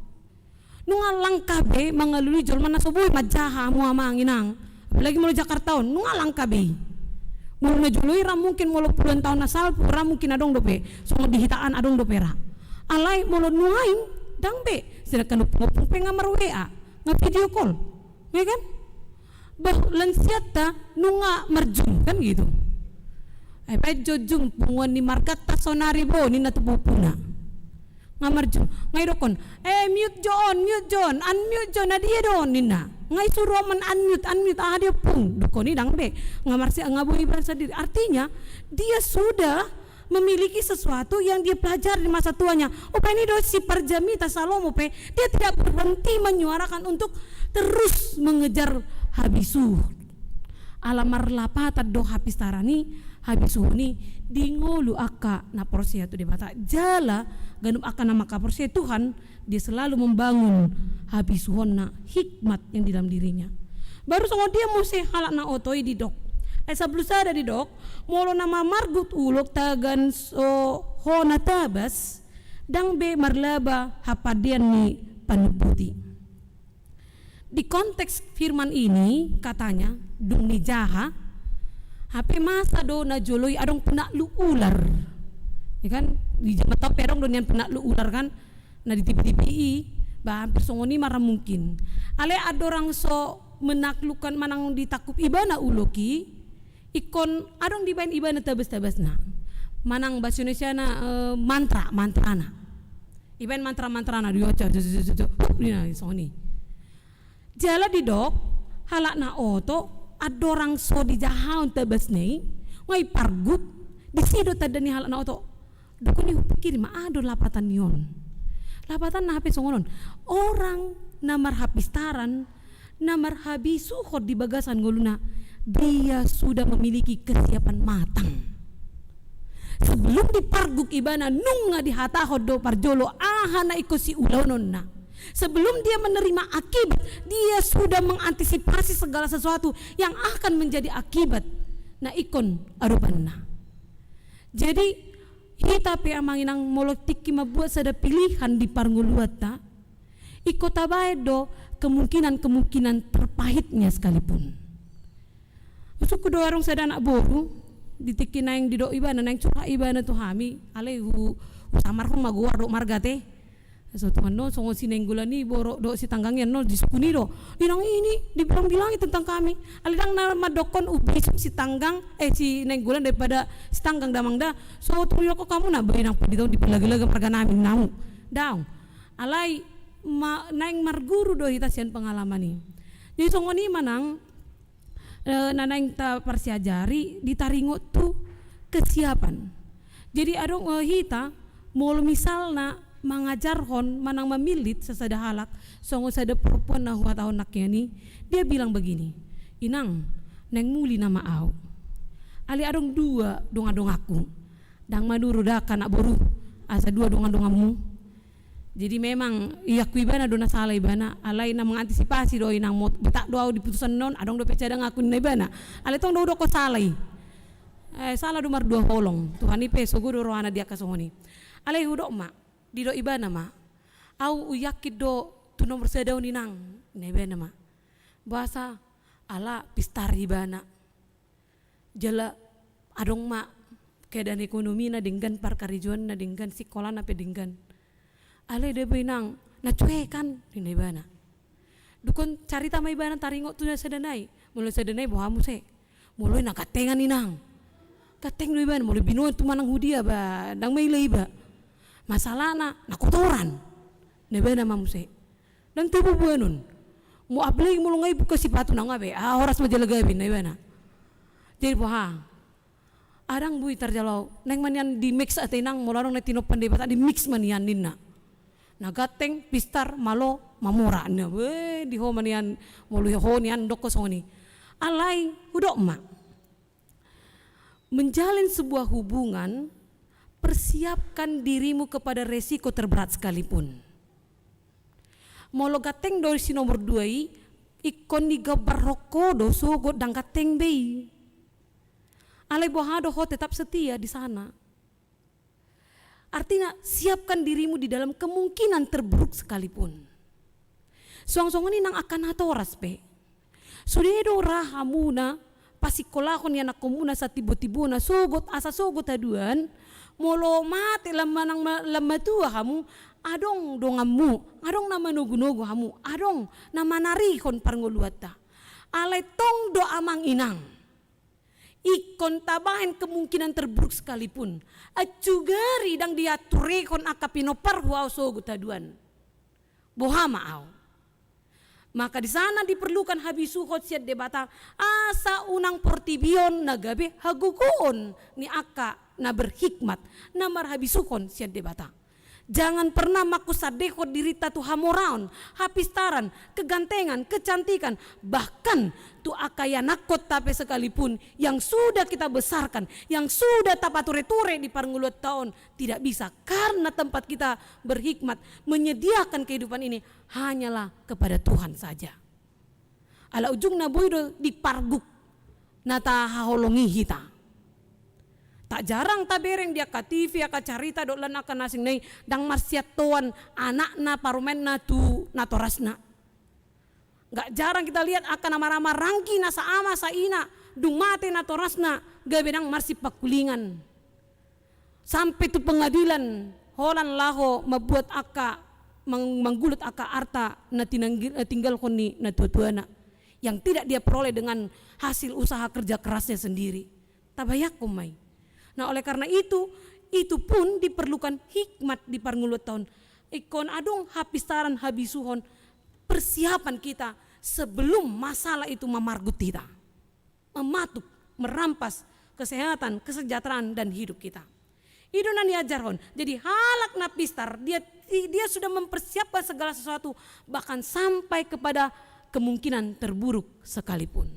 Nunga langka be mangalului jolma na so boi manjaha, hamu amang inang. Apalagi molo Jakarta on, nunga langka be i. Molo na jolo i ra mungkin, molo puluhan taon na salpu ra mungkin adong dope. Songon di hita an adong dope ra. Alai molo nuaeng ndang be, sedangkan ompung-ompung pe nga mar-W A, nga video call. Ya kan? Bah, lansianta nunga marjum kan gitu. Ai baen jo jum, punguan ni marganta sonari bo, ninna tu pupuna. Nga marjum, nga idokkon, "Eh, mute jo on, mute jo on, unmute jo, na dia do on?" ninna. Nga isuru on man-unmute, unmute, aha dia pung, dokkon i ndang be. Nga marsi-, nga boi iba sandiri. Artinya, dia sudah memiliki sesuatu yang dia pelajari di masa tuanya. Umbahen i do si parjamita Salomo pe, dia tidak berhenti menyuarakan untuk terus mengejar habisuhon. Ala marlapatan do hapistaran i, habisuhon i, di ngolu angka na porsea tu Debata. Jala ganup angka na mangkaporsea Tuhan, dia selalu membangun habisuhonna, hikmat yang di dalam dirinya. Baru songon dia muse halak na oto i didok. Ayat sampulu sada didok, molo na mamargut ulok tagan so ho na tabas, ndang be marlaba hapandean ni panumputi. Di konteks firman ini, katanya, dung nijaha, hape masa do na jolo i adong penakluk ular. Ya kan? Di jaman taon pe adong do nian penakluk ular kan? Na di tipi-tipi i, ba hampir songon i ma ra mungkin. Alai andorang so menaklukkan manang ditangkup ibana ulok i, ingkon adong dibaen ibana tabas-tabasna. Manang bahasa Indonesiana, eh, mantra, mantrana. Ibaen mantra-mantrana, di oca, jo, jo, jo, jo, jo, hup, ninna songon i. Jala didok, halak na oto, andorang so dijahahon tabasna i, nga ipargut, disi do tanda ni halak na oto. Dokkon i, hupikiri ma, aha do lapatan ni on. Lapatanna hape songon on. Orang na marhapistaran, na marhabisuhon di bagasan ngoluna, dia sudah memiliki kesiapan matang. Sebelum diparguk ibana, nunga dihatahon do parjolo aha na ingkon siulaonna. Sebelum dia menerima akibat, dia sudah mengantisipasi segala sesuatu yang akan menjadi akibat na ingkon adopanna. Jadi, hita pe amang inang, molo tingki mambuat sada pilihan di parngoluanta, ingkon tabaen do kemungkinan-kemungkinan terpahitnya sekalipun. Masuk do adong sada anak boru, di tingki naeng didok ibana, naeng curhat ibana tu hami, alai hu-, husamarhon ma goar dohot marga ate. Songon on, songon si Nainggolan i borok dohot si Tanggang i, annon disungkun i do. Inang ini dibilang-bilangi tentang kami. Alai ndang na mandokkon umbisuk si Tanggang, eh, si Nainggolan daripada si Tanggang, damang da. So, tung didokkon hamu na, bah, inang, padi tong dipalaga-laga marga nami, namu. Daong. Alai ma-, naeng marguru do hita sian pengalaman i. Jadi songon i ma nang, eh, na naeng taparsiajari di taringot tu kesiapan. Jadi adong, eh, hita, molo misalna mangajarhon manang mamillit sasada halak, songon sada perempuan na huhatahon nangkin i, dia bilang begini, "Inang, naeng muli nama au." Alai adong dua dongan-donganku. Ndang manuru da angka anak boru, asa dua dongan-donganmu. Jadi memang iakku ibana do na sala ibana, alai na mengantisipasi do inang, mot-, betak do au di putusan on, adong dope cadanganku ninna ibana. Alai tong do hudokkon sala i. Eh, sala do mardua holong. Tuhan i pe sogo do rohana di angka songon i. Alai hudok ma, didok ibana ma, "Au huyakin do tu nomor sada on inang," ninna ibana ma. Boasa? Ala pistar ibana. Jala adong ma keadaan ekonomina denggan, parkarejoanna denggan, sikolana pe denggan. Alai da, bah, inang, na cuekan, ninna ibana. Dungkon carita ma ibana taringot tu na sada nai. Molo sada nai boha muse? Molo i na gantengan inang. Ganteng do ibana, molo binoan tu manang hudia, bah, ndang maila iba. Masalahna na kotoran, ninna ibana ma muse. Ndang tabo boanon. Mo apalagi molo nga i buka sipatu na nga be, ah, horas ma jala gabe, ninna ibana. Jadi boha? Adong boi tarjalo, naeng ma nian di mix ate inang, molo adong na tinompa ni Debata, di mix ma nian ninna. Na ganteng, pistar, malo, mamora. Na, weh, di ho ma nian, molo ho nian dokkon songon i. Alai, hudok ma. Menjalin sebuah hubungan, persiapkan dirimu kepada resiko terberat sekalipun. Molo ganteng do si nomor dua i, ingkon digambarhon ho do sogot ndang ganteng be i. Alai boha do ho tetap setia di sana. Artinya, siapkan dirimu di dalam kemungkinan terburuk sekalipun. Suang songon i nang angka natoras pe. Sude do ra hamuna pasingkolahon ni anakkonmuna satibo-tibona, sogot, asa sogot haduan, molo mate lam manang ma-, lam matua hamu, adong donganmu, adong na manogu-nogu hamu, adong na manarihon parngoluanta. Alai tong do amang inang. Ingkon tabahen kemungkinan terburuk sekalipun. Ancugari ndang diaturehon angka pinomparhu au sogot haduan. Boha ma au. Maka di sana diperlukan habisuhon sian Debata, asa unang portibi on na gabe hagogoon ni angka na berhikmat, na marhabisuhon sian Debata. Jangan pernah mangkusandehon dirinta tu hamoraon, hapistaran, kegantengan, kecantikan, bahkan tu angka ianakhonta pe sekalipun yang sudah kita besarkan, yang sudah tapature-ture di parngoluanta on, tidak bisa, karena tempat kita berhikmat menyediakan kehidupan ini hanyalah kepada Tuhan saja. Ala ujungna boi do diparguk na tahaholongi hita. Tak jarang tabereng di angka T V, angka carita dohot lan angka na asing nai, ndang marsiantoan anakna parumaenna tu natorasna. Nggak jarang kita lihat angka na marhaha-maranggi na saama saina, dung mate natorasna, gabe ndang marsipangkulingan. Sampe tu pengadilan, holan laho mambuat angka mang-, manggulut angka arta na tinanggil-, eh, tinggalhon ni natua-tuana, yang tidak dia peroleh dengan hasil usaha kerja kerasnya sendiri. Tabayangkon ma i. Nah, oleh karena itu, itu pun diperlukan hikmat di parngoluanta on. Ingkon adong hapistaran, habisuhon, persiapan kita sebelum masalah itu mamargut hita. Mamatuk, merampas kesehatan, kesejahteraan, dan hidup kita. I do na niajarhon. Jadi halak na pistar, dia, dia sudah mempersiapkan segala sesuatu, bahkan sampai kepada kemungkinan terburuk sekalipun.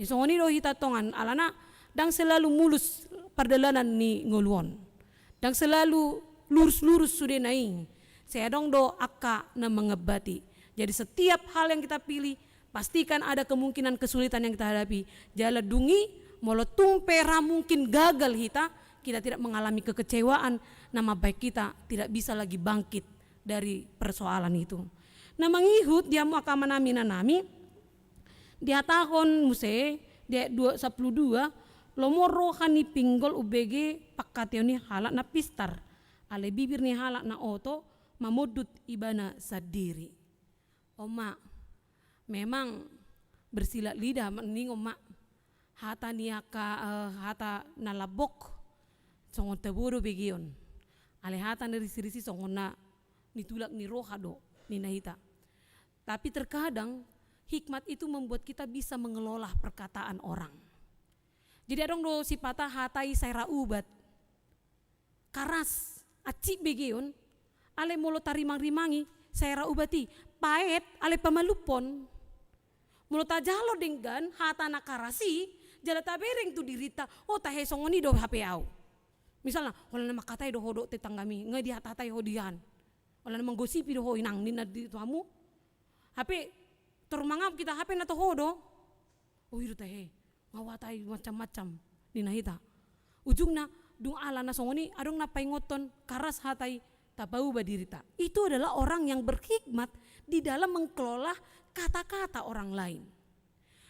Jadi songon i do hita tongan, alana ndang selalu mulus pardalanan ni ngolu on. Ndang selalu lurus-lurus sudena i. Sai adong do angka na mangambati. Jadi setiap hal yang kita pilih, pastikan ada kemungkinan kesulitan yang kita hadapi. Jala dung i, molo tung pe ra mungkin gagal hita, kita tidak mengalami kekecewaan, na mambahen hita tidak bisa lagi bangkit dari persoalan itu. Na mangihut di hamu angka amanami, inanami, dihatahon muse di ayat dua, sampulu dua, lomo roha ni pinggol umbege pangkataion ni halak na pistar, alai bibir ni halak na oto mamondut ibana sandiri. Oma, memang bersilat lidah ma ninna, Oma. Hata ni angka, eh, hata na lambok songon tabo do begeon. Alai hata na risi-risi songon na nitulak ni roha do, ninna hita. Tapi terkadang hikmat itu membuat kita bisa mengelola perkataan orang. Jadi adong do sipata hata i sai ra ubat. Karas, aci begeon, alai molo tarimang-rimangi, sai ra ubat i, paet, alai pamalumhon. Molo tajalo denggan hata na karas i, jala tabereng tu dirinta, oh tahe songon i do hape au. Misalna, holan na mangkatai do ho dohot tetanggami, nga dihatahatai ho dian. Holan na manggosipi do ho inang, ninna di tu hamu. Hape, tor mangap hita hape na toho do. Oh, i do tahe. Nga huhatai macam-macam, ninna hita. Ujungna, dung ala na songon i, adong na paingothon karas hata i tapauba dirinta. Itu adalah orang yang berhikmat di dalam mengelola kata-kata orang lain.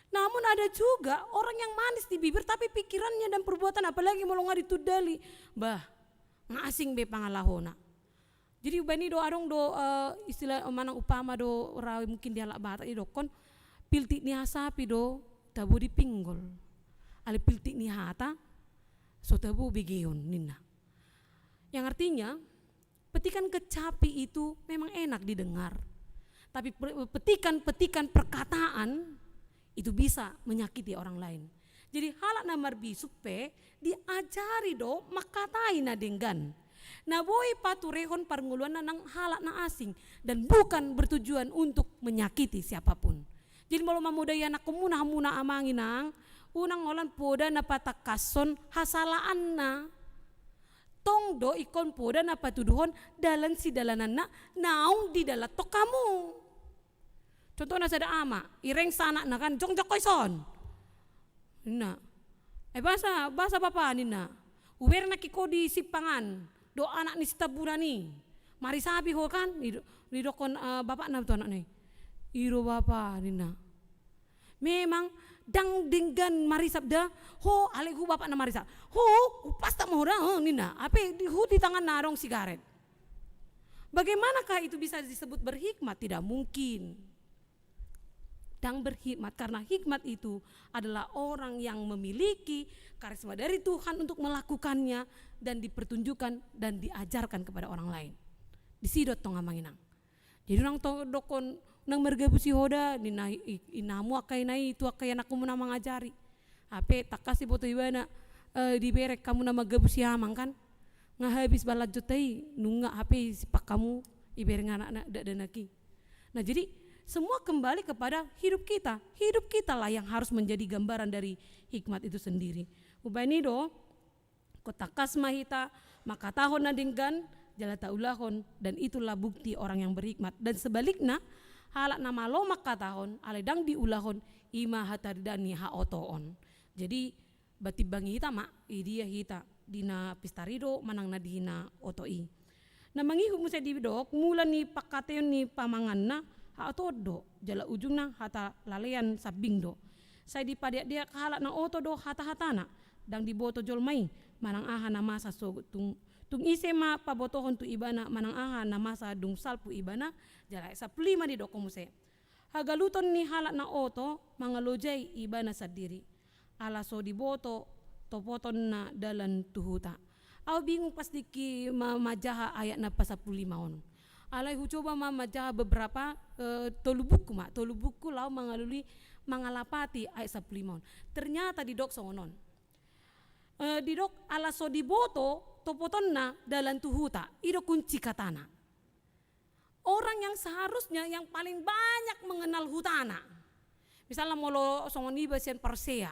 Namun ada juga orang yang manis di bibir, tapi pikirannya dan perbuatan, apalagi molo nga ditundali, bah, nga asing be pangalahona. Jadi umbahen i do adong do, eh, istilah, eh, manang umpama do ra mungkin di halak Batak didokkon, piltik ni hasapi do tabo di pinggol. Alai piltik ni hata so tabo begeon ninna. Yang artinya, petikan kecapi itu memang enak didengar. Tapi pe-, petikan-petikan perkataan itu bisa menyakiti orang lain. Jadi halak na marbisuk pe diajari do mangkatai na denggan. Na boi paturehon parngoluanna nang halak na asing dan bukan bertujuan untuk menyakiti siapapun. Jadi molo mamodai anakkonmuna hamuna amang inang, unang holan poda na patangkashon hasalaanna. Tong do ingkon poda na patuduhon dalan sidalananna naung didalanhon hamu. Contohna sada ama, irengsa anakna kan, jongjong ho dison. Ninna. Eh, boasa, boasa bapa ninna. Hubereng nangkin ho di simpang an, dohot anak ni sitambunan i. Marisapi ho kan, dido-, didokkon, eh, bapakna tu anakna i. I do bapa ninna. Memang ndang denggan marisap da, ho alai hu bapakna marisap. Ho, hupastak ma ho da, eh, ninna. Hape di, hu di tanganna adong sigaret. Bagaimanakah itu bisa disebut berhikmat? Tidak mungkin. Ndang berhikmat, karena hikmat itu adalah orang yang memiliki karisma dari Tuhan untuk melakukannya dan dipertunjukkan dan diajarkan kepada orang lain. Disi do tong amang inang. Jadi unang to-, dokkon, unang margabusi ho da, ninna i-, i-, inna hamu angka ina i tu angka ianakhonmuna mangajari. Hape tangkas diboto ibana, eh, dibereng hamu na manggabusi amang kan. Nga habis balanjonta i, nunga hape simpang hamu ibereng anakna dakdanak i. Nah, jadi semua kembali kepada hidup kita. Hidup kitalah yang harus menjadi gambaran dari hikmat itu sendiri. Umbahen i do, ingkon tangkas ma hita mangkatahon na denggan, jala taulahon, dan itulah bukti orang yang berhikmat. Dan sebaliknya, halak na malo mangkatahon, alai ndang diulahon, i ma hataridaan ni haotoon. Jadi, ba timbangi hita ma, idia hita, di na pistar i do, manang na di na oto i. Na mangihut muse didok, mula ni pangkataion ni pamanganna, haotoon do, jala ujungna hata lalean sambing do. Sai dipadeakdeak halak na oto do hatahatana, ndang diboto jolma i, manang aha na masa so tung, tung ise ma pabotohon tu ibana, manang aha na masa dung salpu ibana, jala ayat sampulu lima didokkon muse. Hagaluton ni halak na oto mangalojai ibana sandiri. Ala so diboto topotonna dalan tu huta. Au bingung pas diki ma-, manjaha ayat na pasampulu lima on. Alai hucoba ma manjaha beberapa, eh, tolu buku ma, tolu buku laho mangalului mangalapati ayat sampulu lima on. Ternyata didok songon on. Eh, didok ala so diboto topotonna dalan tu huta. I do kunci katana. Orang yang seharusnya yang paling banyak mengenal hutana. Misalna molo songon iba sian Parsea,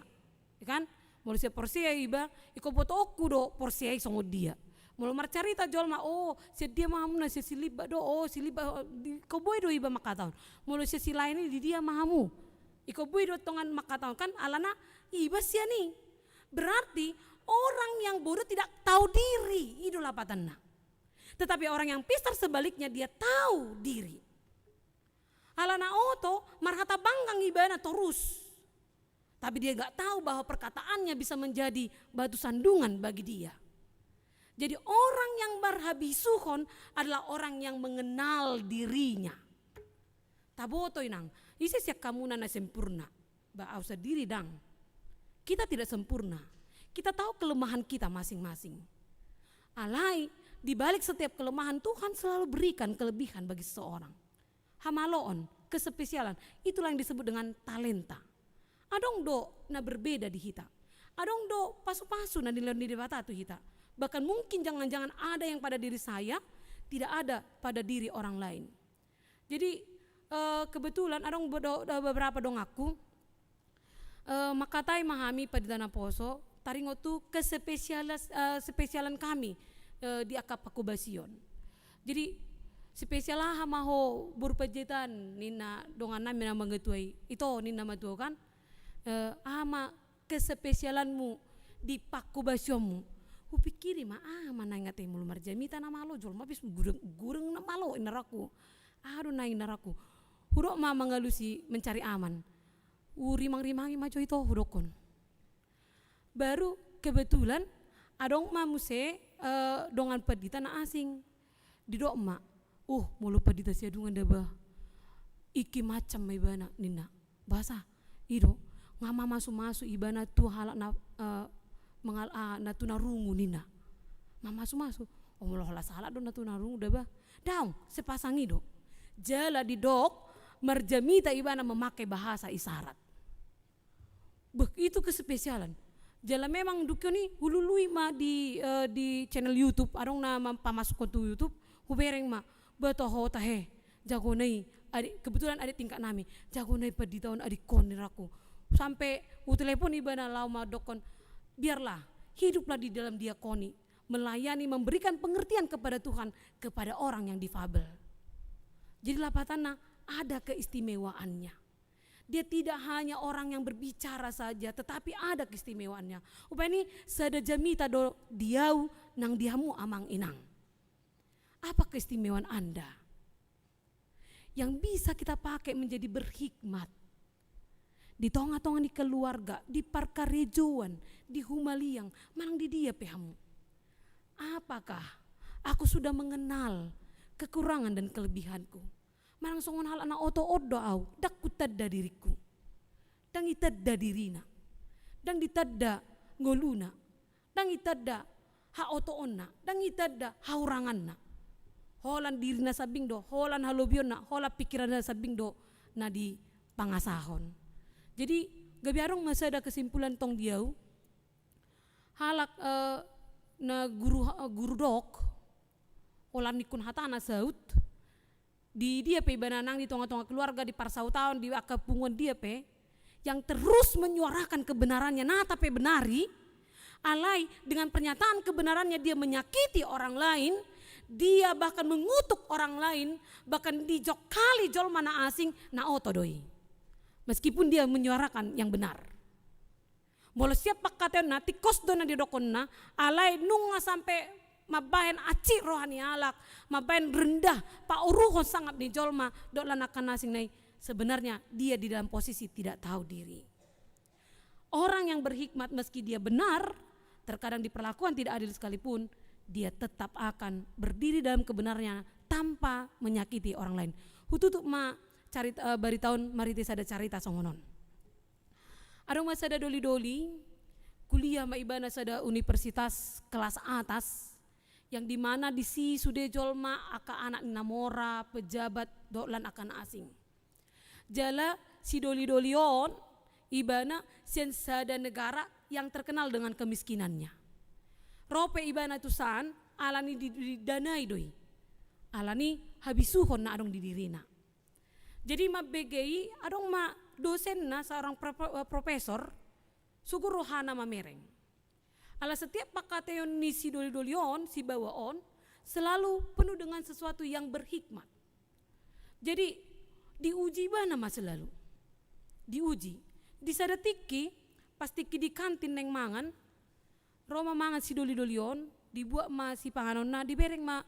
ya kan? Molo sian porsea iba, ingkon botoonku do porsea i songon dia. Molo marcarita jolma, oh, sian dia ma hamuna, sian si Limbak do, oh, si Limbak, oh, di, ingkon boi do iba mangkatahon. Molo sian si laen i, di dia ma hamu. Ingkon boi do tongon mangkatahon, kan alana iba sian i. Berarti orang yang bodoh tidak tahu diri, i do lapatanna. Tetapi orang yang pintar sebaliknya, dia tahu diri. Alana oto, marhata banggang ibana torus. Tapi dia nggak tahu bahwa perkataannya bisa menjadi batu sandungan bagi dia. Jadi orang yang marhabisuhon adalah orang yang mengenal dirinya. Taboto inang, ise sian hamuna na sempurna? Ba au sandiri ndang. Kita tidak sempurna. Kita tahu kelemahan kita masing-masing. Alai, di balik setiap kelemahan, Tuhan selalu berikan kelebihan bagi seseorang. Hamaloon, kespesialan, itulah yang disebut dengan talenta. Adong do na berbeda di hita. Adong do pasu-pasu na nilehon ni Debata tu hita. Bahkan mungkin jangan-jangan ada yang pada diri saya, tidak ada pada diri orang lain. Jadi, eh, kebetulan adong bedo-, beberapa donganku, eh, mangkatai ma hami pandita naposo, taringot tu kespesialas-, eh, spesialan kami, eh, di angka pangkobasion. Jadi, spesial aha ma ho boru Panjaitan, ninna dongan nami na mangatua i. Ito, ninna ma tu au kan, eh, aha ma kespesialanmu di pangkobasionmu? Hupikiri ma, aha ma naeng ate, molo marjamita na malo, jolma bis gureng, gureng na malo, inarangku. Aha do naeng, inarangku? Hudok ma mangalusi mencari aman. Hurimang-rimangi ma jo ito, hudokkon. Baru kebetulan adong ma muse, eh, dongan pandita na asing. Didok ma, uh, molo pandita siadungan da bah. Iki macam ma ibana, ninna. Bahasa, i do, nga mamasu-masu ibana tu halak na, eh, mengal-, ah, na tunarungu, ninna. Mamasu-masu. Oh, molo holan sahalak do na tunarungu da bah. Daong, sepasang i do. Jala didok, marjamita ibana memakai bahasa isyarat. Beh, itu kespesialan. Jala memang dung i hulului ma di, eh, di channel YouTube, adong na mam-, pamasukhon tu YouTube, hubereng ma, bah toho tahe, jagona i, adik, kebetulan adik tingkat nami, jagona i pandita on adikku on, inarangku. Sampe hutelepon ibana laho mandokkon, biarlah, hiduplah di dalam diakoni, melayani, memberikan pengertian kepada Tuhan, kepada orang yang difabel. Jadi lapatanna ada keistimewaannya. Dia tidak hanya orang yang berbicara saja, tetapi ada keistimewaannya. Rupani sada jamita do di au nang di hamu amang inang. Apa keistimewaan Anda yang bisa kita pakai menjadi berhikmat di tonga-tonga ni keluarga, di parkarejoan, di humaliang, manang di dia pe hamu? Apakah aku sudah mengenal kekurangan dan kelebihanku? Manang songon halak na otoon do au, ndang hutanda diringku. Ndang itanda dirina. Ndang ditanda ngoluna. Ndang itanda haotoonna. Ndang itanda hauranganna. Holan dirina sambing do, holan halobionna, holan pikiranna sambing do na dipangasahon. Jadi, gabe adong ma sada kesimpulan tong di au, halak, eh, na guru, eh, guru dok, holan ningkun hatana saut, di dia pe ibana nang di tonga-tonga keluarga, di parsautaon, di angka punguan dia pe, yang terus menyuarakan kebenarannya, nata pe benar i, alai dengan pernyataan kebenarannya dia menyakiti orang lain, dia bahkan mengutuk orang lain, bahkan dijokali jolma na asing, na oto do i. Meskipun dia menyuarakan yang benar. Molo sian pangkataionna, tingkos do na didokkonna, alai nunga sampe mambahen ancit roha ni halak, mambahen rendah, pauruhon sangap ni jolma, dohot lan angka na asing na i, sebenarnya dia di dalam posisi tidak tahu diri. Orang yang berhikmat meski dia benar, terkadang diperlakukan tidak adil sekalipun, dia tetap akan berdiri dalam kebenarannya tanpa menyakiti orang lain. Hututup ma carit-, eh, baritaon marhite sada carita songon on. Adong ma sada doli-doli, kuliah ma ibana sada universitas kelas atas, yang dimana disi sude jolma angka anak ni na mora, pejabat, dohot lan angka na asing. Jala si doli-doli on, ibana sian sada negara yang terkenal dengan kemiskinannya. Ro pe ibana tusan, alani di, didanai do i. Alani habisuhon na adong di dirina. Jadi mambege i, adong ma dosenna, seorang profe-, eh, profesor, Sugur rohana mamereng. Ala setiap pangkataion ni si doli-doli on, si baoa on, selalu penuh dengan sesuatu yang berhikmat. Jadi, diuji ibana ma selalu. Diuji. Di sada tingki, pas tingki di kantin naeng mangan, ro ma mangan si doli-doli on, dibuat ma sipanganonna, dibereng ma,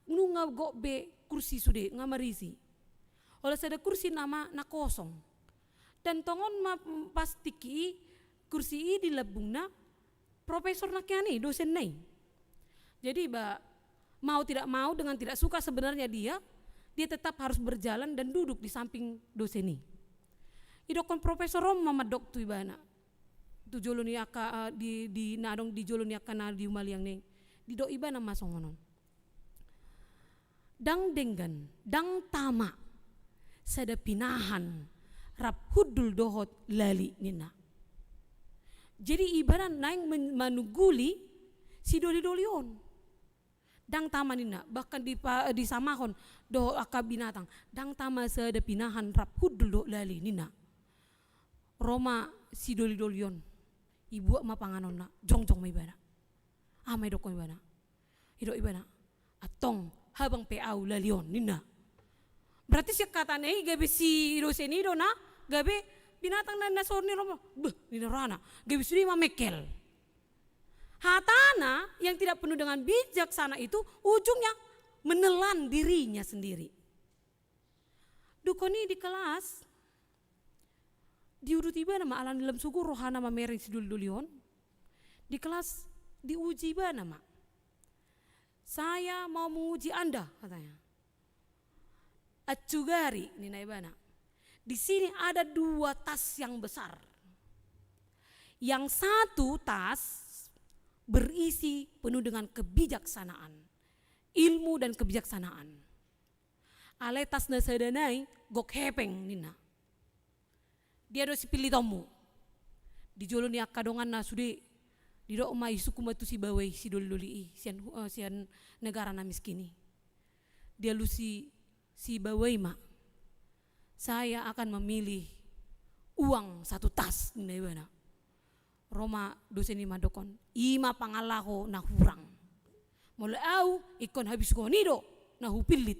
nunga gok be kursi sude, nga marisi. Holan sada kursi nama na kosong. Dan tongon ma, mm, pas tingki i, kursi i di lambungna, profesor nangkiningan i, dosenna i. Jadi, ba, mau tidak mau, dengan tidak suka sebenarnya dia, dia tetap harus berjalan dan duduk di samping dosen i. Didokkon profesor on ma mandok tu ibana. Tu jolo ni angka, eh, di, di, na adong di jolo ni angka na di humaliang na i. Didok ibana ma songon on. Ndang denggan, ndang tama sada pinahan rap hundul dohot lali ninna. Jadi ibana naeng men-, manungguli si doli-doli on. Ndang tama ninna, bahkan dipa-, disamahon dohot angka binatang. Ndang tama sada pinahan rap hundul dohot lali ninna. Ro ma si doli-doli on. Dibuat ma panganonna, jongjong ma ibana. Aha ma didokkon ibana? Didok ibana, antong habang pe ahu lali on ninna. Berarti sian hatana i gabe si dosen i do na, gabe binatang na, na songon i ro ma. Beh, ninna rohana, gabe sude ma mengkel. Hatana yang tidak penuh dengan bijaksana itu ujungnya menelan dirinya sendiri. Dung i di kelas, diudut ibana ma, ala ni lam sugur rohana mamereng si doli-doli on. Di kelas diuji ibana ma. "Saya mau menguji Anda," katanya. "Acugari," ninna ibana. "Di sini ada dua tas yang besar. Yang satu tas berisi penuh dengan kebijaksanaan, ilmu dan kebijaksanaan. Alai tas na sada nai gok hepeng," ninna. "Dia do sipillitonmu." Di jolo ni angka donganna sude, didok ma, disungkun ma tu si baoa i, si doli-doli i, sian, eh, sian negara na miskin i. Dialusi si baoa i ma, "Saya akan memilih uang satu tas," ninna ibana. Ro ma dosen i mandokkon, "I ma pangalaho na hurang. Molo ahu, ingkon habisuhon i do na hupillit,"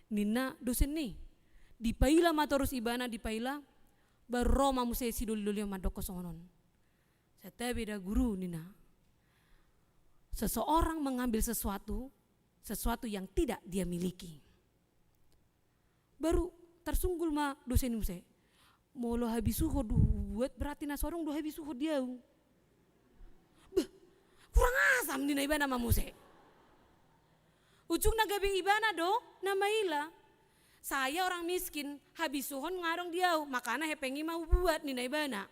ninna dosen i. Dipaila ma torus ibana, dipaila, baru ro ma muse si doli-doli on mandokkon songon on. "Santabi da guru," ninna. "Seseorang mengambil sesuatu, sesuatu yang tidak dia miliki." Baru tarsunggul ma dosen i muse. "Molo habisuhon do hubuat, berarti na so adong do habisuhon di ahu." Beh, kurang asam ninna ibana ma muse. Ujungna gabe ibana do na maila. "Saya orang miskin, habisuhon nga adong di ahu, makana hepeng i ma hubuat," ninna ibana.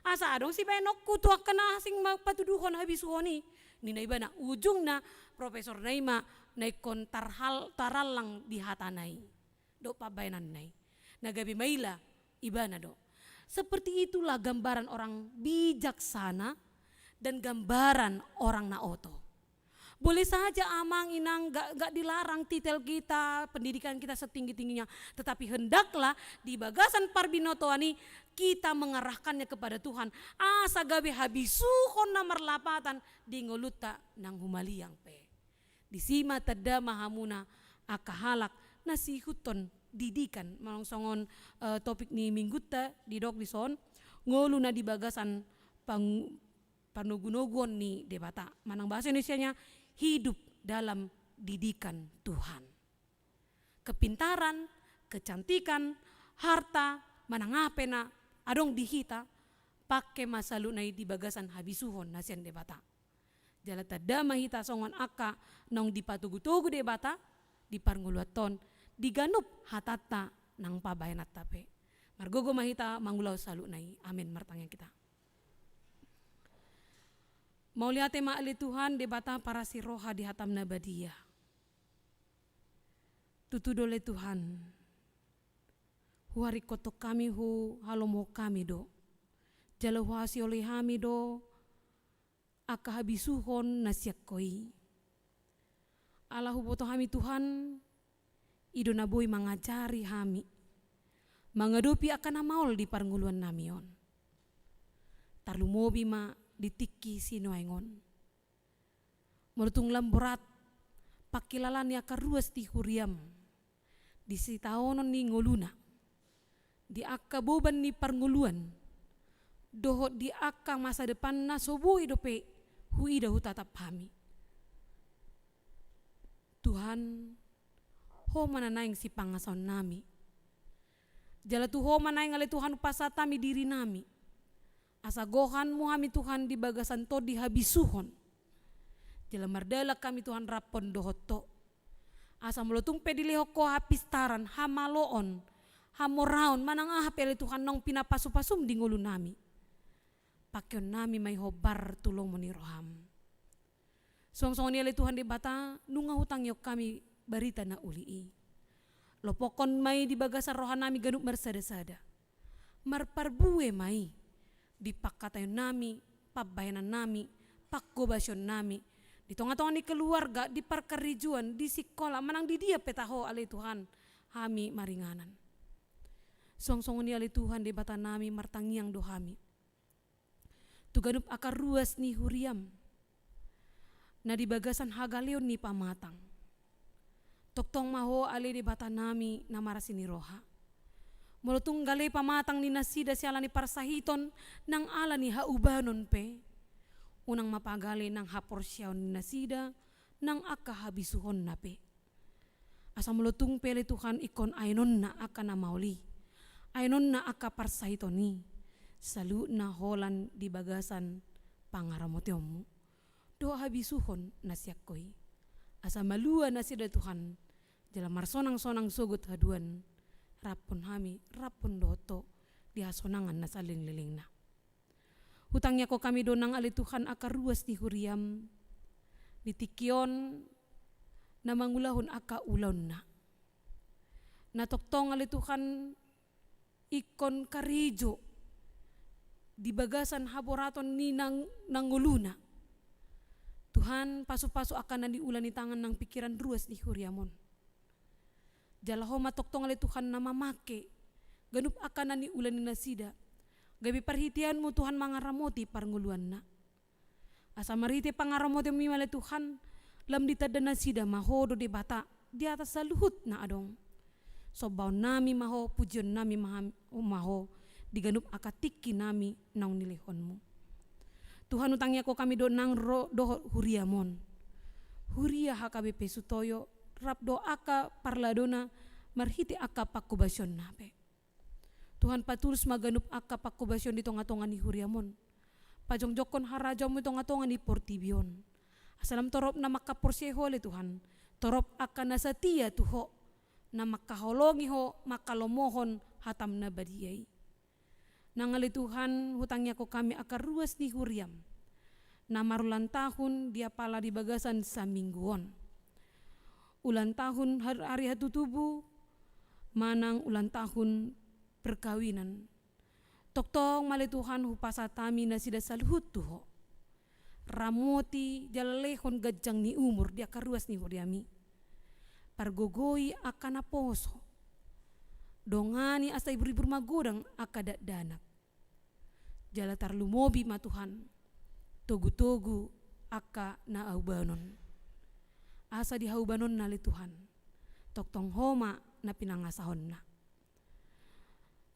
"Asa adong sibaenonku tu angka na asing ma patuduhon habisuhon i," ninna ibana. Ujungna profesorna i ma na ingkon tarhal-, tarallang di hatana i dohot pambahenanna i. Na gabe maila ibana do. Seperti itulah gambaran orang bijaksana dan gambaran orang na oto. Boleh saja, Amang Inang, gak, gak dilarang titel kita, pendidikan kita setinggi-tingginya. Tetapi hendaklah di bagasan parbinotoan i kita mengarahkannya kepada Tuhan. Asa gabe habisuhon na marlapatan di ngolunta nang humaliang pe. Disi ma tanda ma hamuna angka halak na siihuthon didikan. Manang songon, eh, topik ni minggunta didok dison, ngolu na di bagasan pang-, panogunoguon ni Debata. Manang bahasa Indonesianya, hidup dalam didikan Tuhan. Kepintaran, kecantikan, harta, manang aha pe na adong di hita, pangke ma saluhutna i di bagasan habisuhon na sian Debata. Jala tanda ma hita songon angka naung dipatogutogu Debata di parngoluanta on, di ganup hatanta nang pambahenanta pe. Margogo ma hita mangulahon saluhutna i. Amen. Martangiang hita. Mauliate ma ale Tuhan, Debata parasi roha di hatam na badia. Tutu do ale Tuhan, huharingkothon hami, huhalomohon hami do, jala huhaholongi hami do angka habisuhon na sian Ho i. Ala huboto hami Tuhan, i do na boi mangajari hami mangadopi angka na maol di parngoluan nami on. Tarlumobi ma di tingki sinuaeng on. Molo tung lam borat pangkilala ni angka ruas ni huriam di sitaonon ni ngoluna, di angka boban ni parngoluan, dohot di angka masa depanna, so boi dope huida hutatap hami. Tuhan, Ho ma na naeng sipangasahon nami. Jala tu Ho ma naeng ale Tuhan hupasahat hami diri nami. Asa gohanmu hami Tuhan di bagasan tondi habisuhon. Jala mardalan hami Tuhan rap dohot Ho. Asa molo tung pe dilehon Ho hapistaran, hamaloon, hamoraon, manang aha pe ale Tuhan naung pinapasupasum di ngolu nami, pangkeon nami ma i hombar tu lomo ni roham. Suang songon i ale Tuhan Debata, nunga hutangihon hami barita na uli i. Lopokkon ma i di bagasan roha nami ganup marsadasada. Marparbue ma i di pangkataion nami, pambahenan nami, panghobasion nami, di tongatonga ni keluarga, di parkarejoan, di sikola, manang di dia pe taho ale Tuhan hami maringanan. Suang songon i ale Tuhan Debata nami, martangiang do hami tu ganup angka ruas ni huriam na di bagasan hagaleon ni pamatang. Tongtong ma Ho ale Debata nami na marasi ni roha. Molo tung gale pamatang ni nasida siala ni parsahiton nang ala ni haubanon pe, unang ma pagale nang haporseaon ni nasida nang angka habisuhonna pe. Asa molo tung pe ale Tuhan ingkon aenonna angka na maol i, aenonna angka parsahiton i, saluhutna holan di bagasan pangaramotionmu dohot habisuhon na sian Ho i. Asa malua nasida Tuhan, jala marsonangsonang sogot haduan, rap hami, rap dohot Ho di hasonangan na salelenglelengna. Hutangiangkon hami do nang ale Tuhan angka ruas ni huriam di tingki on na mangulahon angka ulaonna. Na tongtong ale Tuhan ingkon karejo di bagasan haboraton ni nang, nang ngoluna. Tuhan, pasupasu angka na niula ni tangan nang pingkiran ruas ni huriam on. Jala Ho ma tongtong ale Tuhan na mamangke ganup angka na niula ni nasida, gabe parhiteanmu Tuhan mangaramoti parngoluanna. Asa marhite pangaramotionmi ma ale Tuhan, lam ditanda nasida ma Ho do Debata di atas saluhut na adong. Sombaonnami ma Ho, pujionnami ma ham-, ma Ho di ganup angka tingki nami naung nilehonmu. Tuhan, hutangiangkon hami do nang ro dohot huriam on, huria H K B P Sutoyo, rap do angka parladona marhite angka panghobasionna pe. Tuhan, patulus ma ganup angka panghobasion di tongatonga ni huriam on. Pajongjongkon harajaonmu di tongatonga ni portibi on. Asa lam torop na mangkaporseai Ho ale Tuhan, torop angka na satia tu Ho, na mangkaholongi Ho mangkalomohon hatam na badia i. Nang ale Tuhan, hutangiangkon hami angka ruas ni huriam na marulang tahun di apala di bagasan saminggu on. Ulang tahun har-, ari hatutubu, manang ulang tahun perkawinan. Tongtong ma ale Tuhan hupasahat hami nasida saluhut tu Ho. Ramoti jala lehon ganjang ni umur di angka ruas ni huriami. Pargogoi angka naposo. Dongani asa ibur-ibur magodang angka dakdanak. Jala tarlumobi ma Tuhan, togutogu angka na haubanon. Asa di haubanonna ale Tuhan, tongtong Ho ma na pinangasahonna.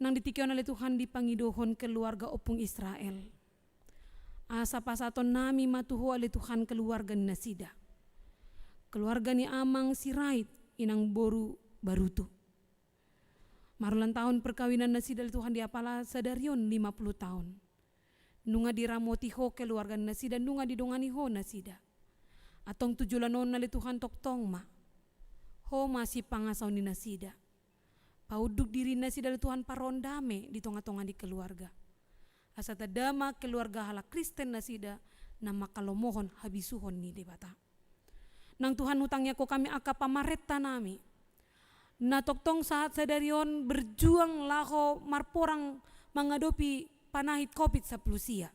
Nang di tingki on ale Tuhan dipangidohon keluarga Ompung Israel. Asa pasahatonnami ma tu Ho ale Tuhan keluarga ni nasida. Keluarga ni Amang Sirait, Inang boru Barutu. Marulang tahun perkawinan nasida ale Tuhan di apala sadari on lima puluh tahun. Nunga diramoti Ho keluarga ni nasida, nunga didongani Ho nasida. Antong tu joloan on ale Tuhan tongtong ma Ho ma sipangasahon ni nasida. Paunduk diri nasida ale Tuhan, paroon dame di tongatonga ni keluarga. Asa tanda ma keluarga halak Kristen nasida na mangkalomohon habisuhon ni Debata. Nang Tuhan, hutangiangkon hami angka pamarentanami na tongtong sahat sadari on berjuang laho marporang mangadopi panahit covid sampulu sia.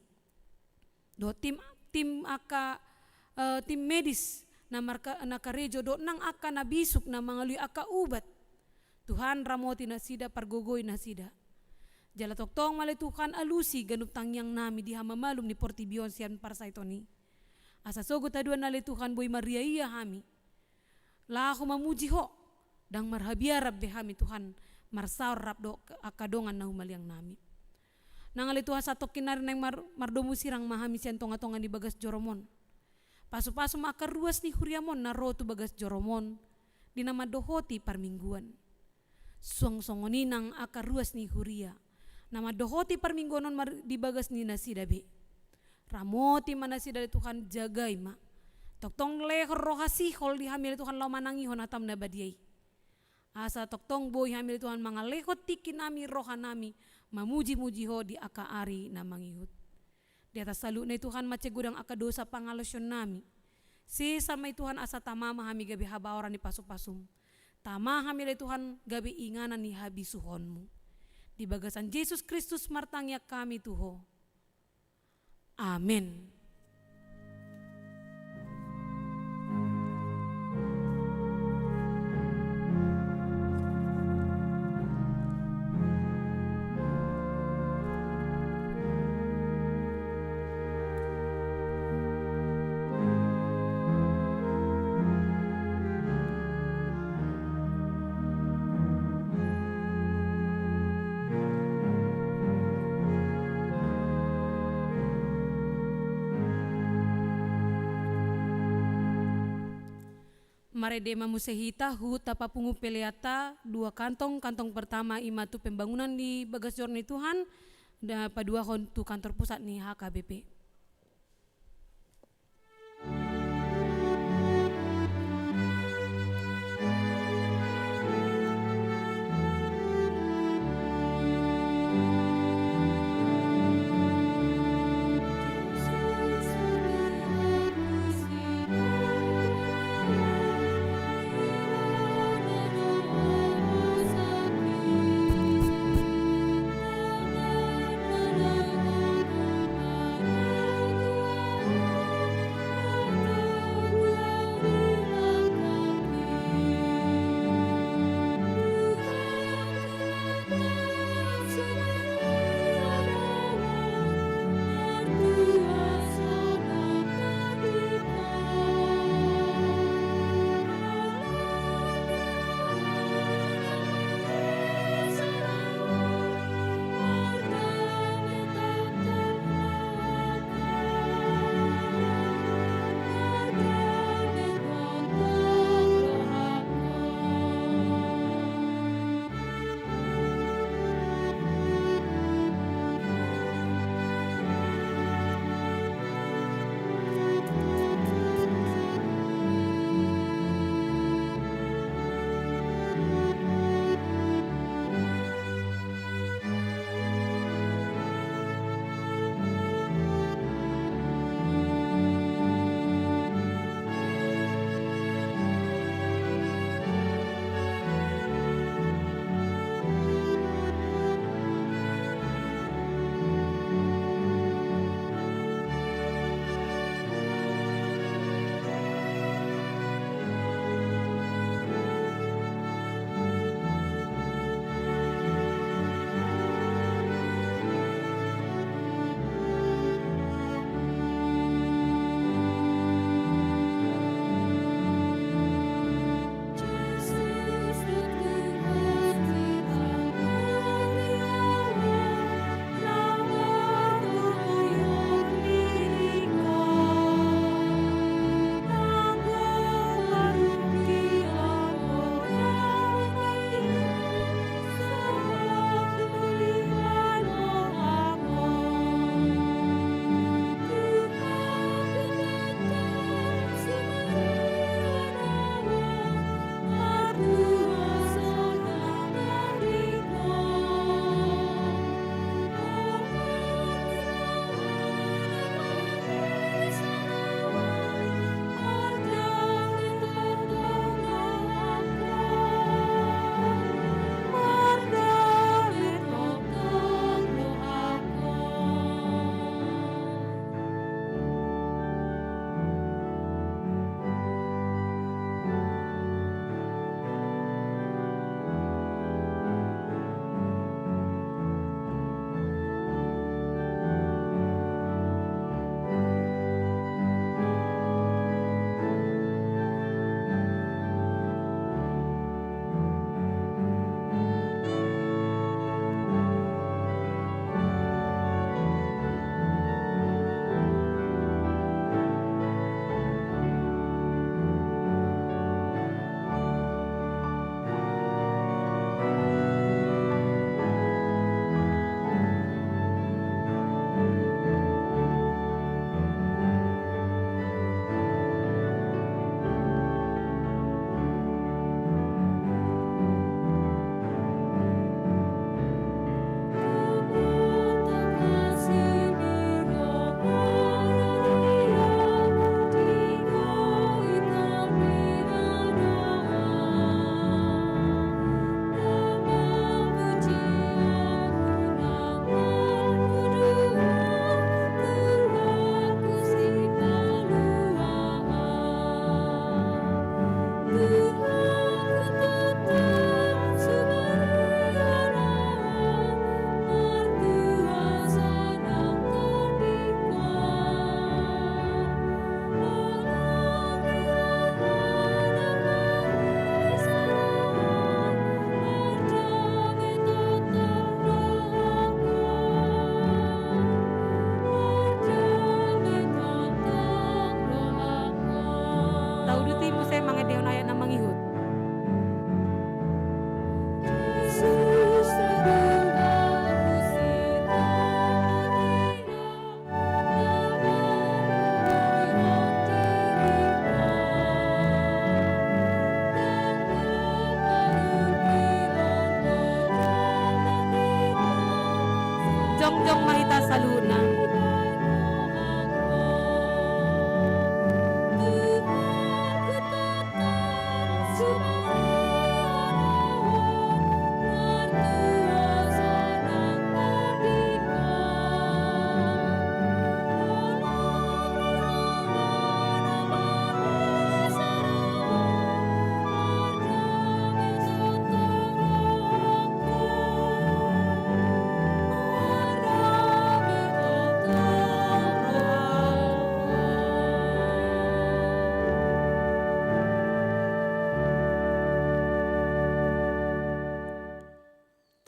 Dohot tim, tim angka, eh, tim medis na marka-, na karejo dohot nang angka na bisuk na mangalului angka ubat. Tuhan, ramoti nasida, pargogoi nasida. Jala tongtong ma ale Tuhan alusi ganup tangiang nami di hamamalum ni portibi on sian parsahiton i. Asa sogot haduan ale Tuhan boi mariaia hami laho mamuji Ho, ndang marhabiaran be hami Tuhan marsaor rap dohot angka dongan na humaliang nami. Nang ale Tuhan satongkin nari naeng mar-, mardomu sirang ma hami sian tongatonga ni bagas jorom on. Pasupasu ma angka ruas ni huriam on na ro tu bagas jorom on di na mandohoti parmingguan. Suang songon i nang angka ruas ni huria na mandohoti parmingguan on mar-, di bagas ni nasida be. Ramoti ma nasida ale Tuhan, jagai ma. Tongtong lehon roha sihol di hami ale Tuhan laho manangihon hatam na badia i. Asa tongtong boi hami ale Tuhan mangalehon tingki nami roha nami mamujimuji Ho di angka ari na mangihut. Di atas saluhutna i Tuhan mansai godang angka dosa pangalaosion nami. Sesa ma i Tuhan asa tama ma hami gabe habaoran ni pasupasum. Tama hami ale Tuhan gabe inganan ni habisuhonmu. Di bagasan Jesus Kristus martangiang hami tu Ho. Amen. Marende ma muse hita huhut tapapungu peleanta, dua kantong, kantong pertama i ma tu pembangunan di bagas jorom ni Tuhan, da paduahon tu kantor pusat ni H K B P.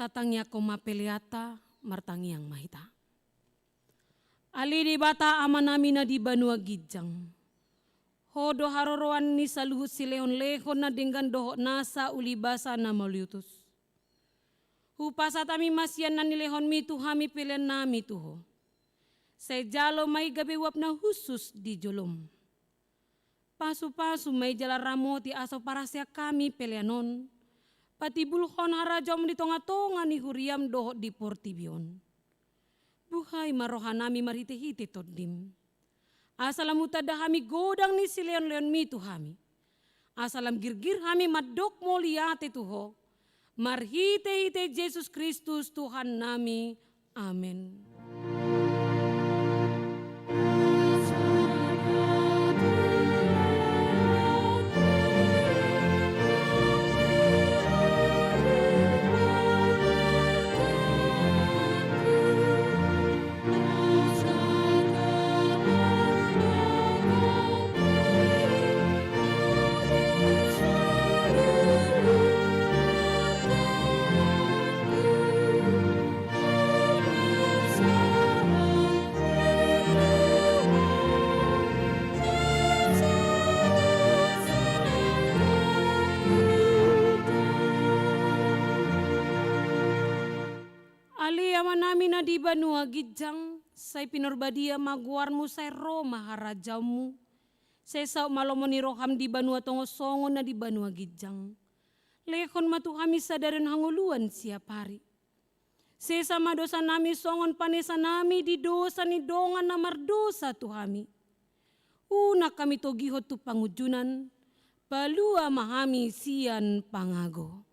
Tatangiangkon ma peleanta, martangiang ma hita. Ale Debata Amanami na di banua ginjang, Ho do haroroan ni saluhut silehonlehon na denggan dohot nasa ulibasa na mauliutus. Hupasahat hami ma sian na nilehonMi tu hami peleannami tu Ho. Sai jalo ma i gabe uap na hushus di joloM. Pasupasu ma i jala ramoti asa huparhaseang hami pelean on patimbulhon harajaonMu di tongatonga ni huriaM dohot di portibi on. Buhai ma rohanami marhitehite TondiM, asa lam hutanda hami godang ni silehonlehonMi tu hami, asa lam girgir hami mandok mauliate tu Ho, marhitehite Jesus Kristus Tuhannami. Amen. Ale Amanami na di banua ginjang, sai pinarbadia ma goarMu, sai ro ma harajaonMu, sai saut ma lomo ni rohaM di banua tonga on songon na di banua ginjang. Lehon ma tu hami sadari on hangoluan siapari. Sesa ma dosanami songon panesanami di dosa ni dongan na mardosa tu hami. Unang hami togihon tu pangunjunan, palua ma hami sian pangago.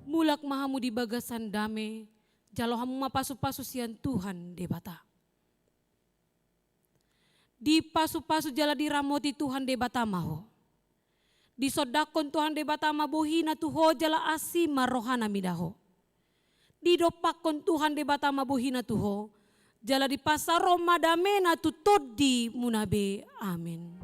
Mulak ma hamu di bagasan dame, jalo hamu ma pasupasu sian Tuhan Debata. Dipasupasu jala diramoti Tuhan Debata ma ho. Disondangkon Tuhan Debata ma bohina tu ho jala asi ma rohana mida ho. Didompakkon Tuhan Debata ma bohina tu ho, jala dipasaorhon ma damena tu tondimuna be. Amen.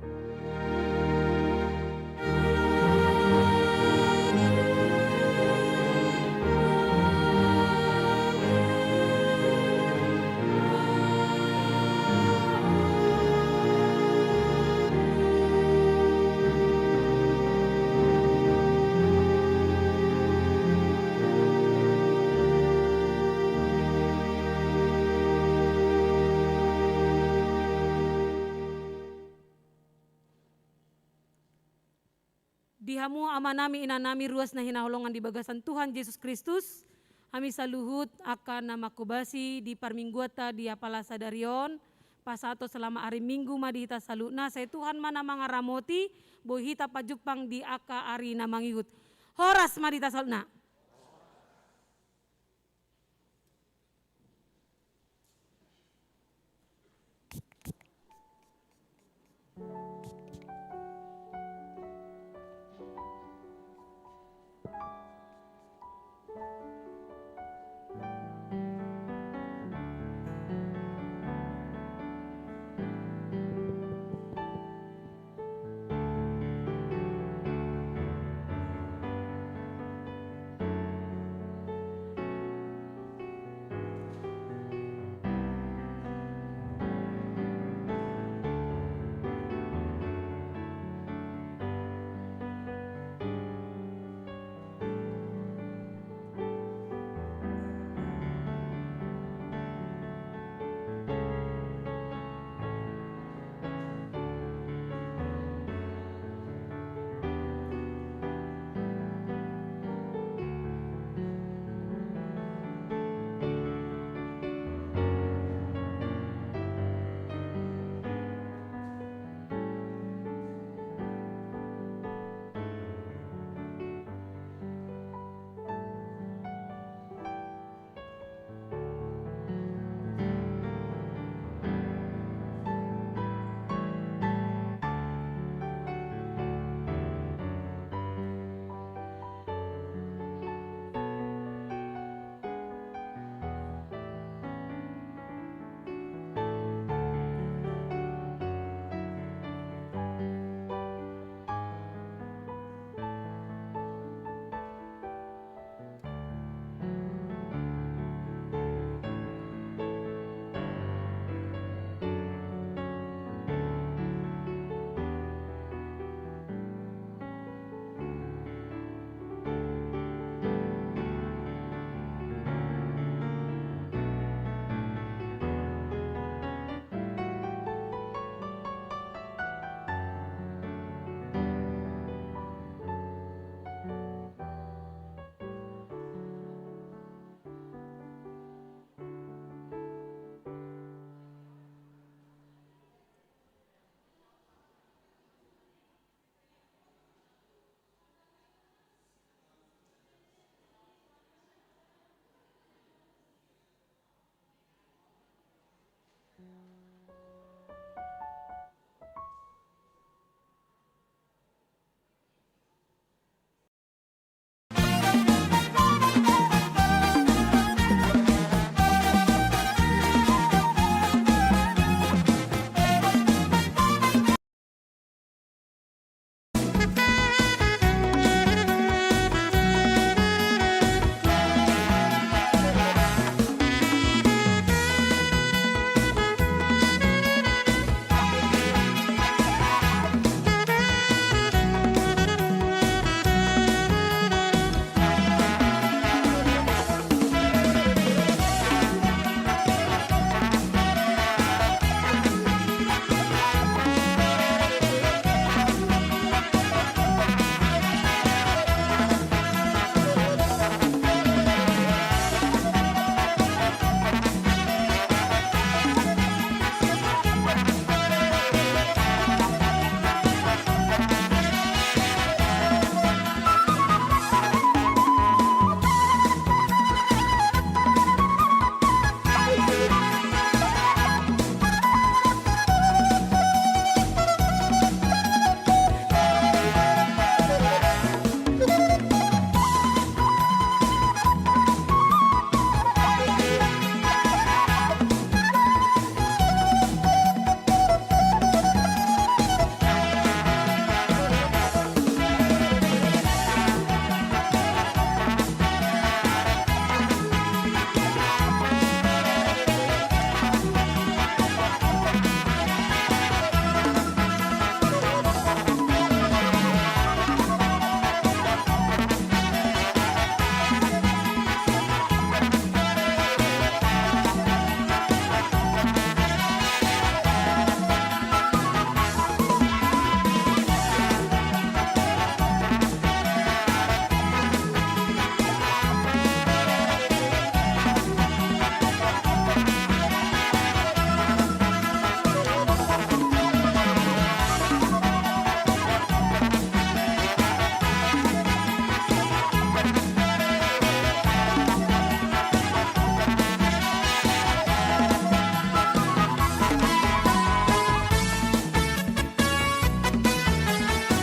Di hamu amanami, inanami, ruas na hinaholongan di bagasan Tuhan Jesus Kristus, hami saluhut angka na manghobasi di parmingguanta di apala sadari on, pasahathon selamat ari Minggu ma di hita saluhutna, sai Tuhan ma na mangaramoti, boi hita pajumpang di angka ari na mangihut. Horas ma di hita saluhutna.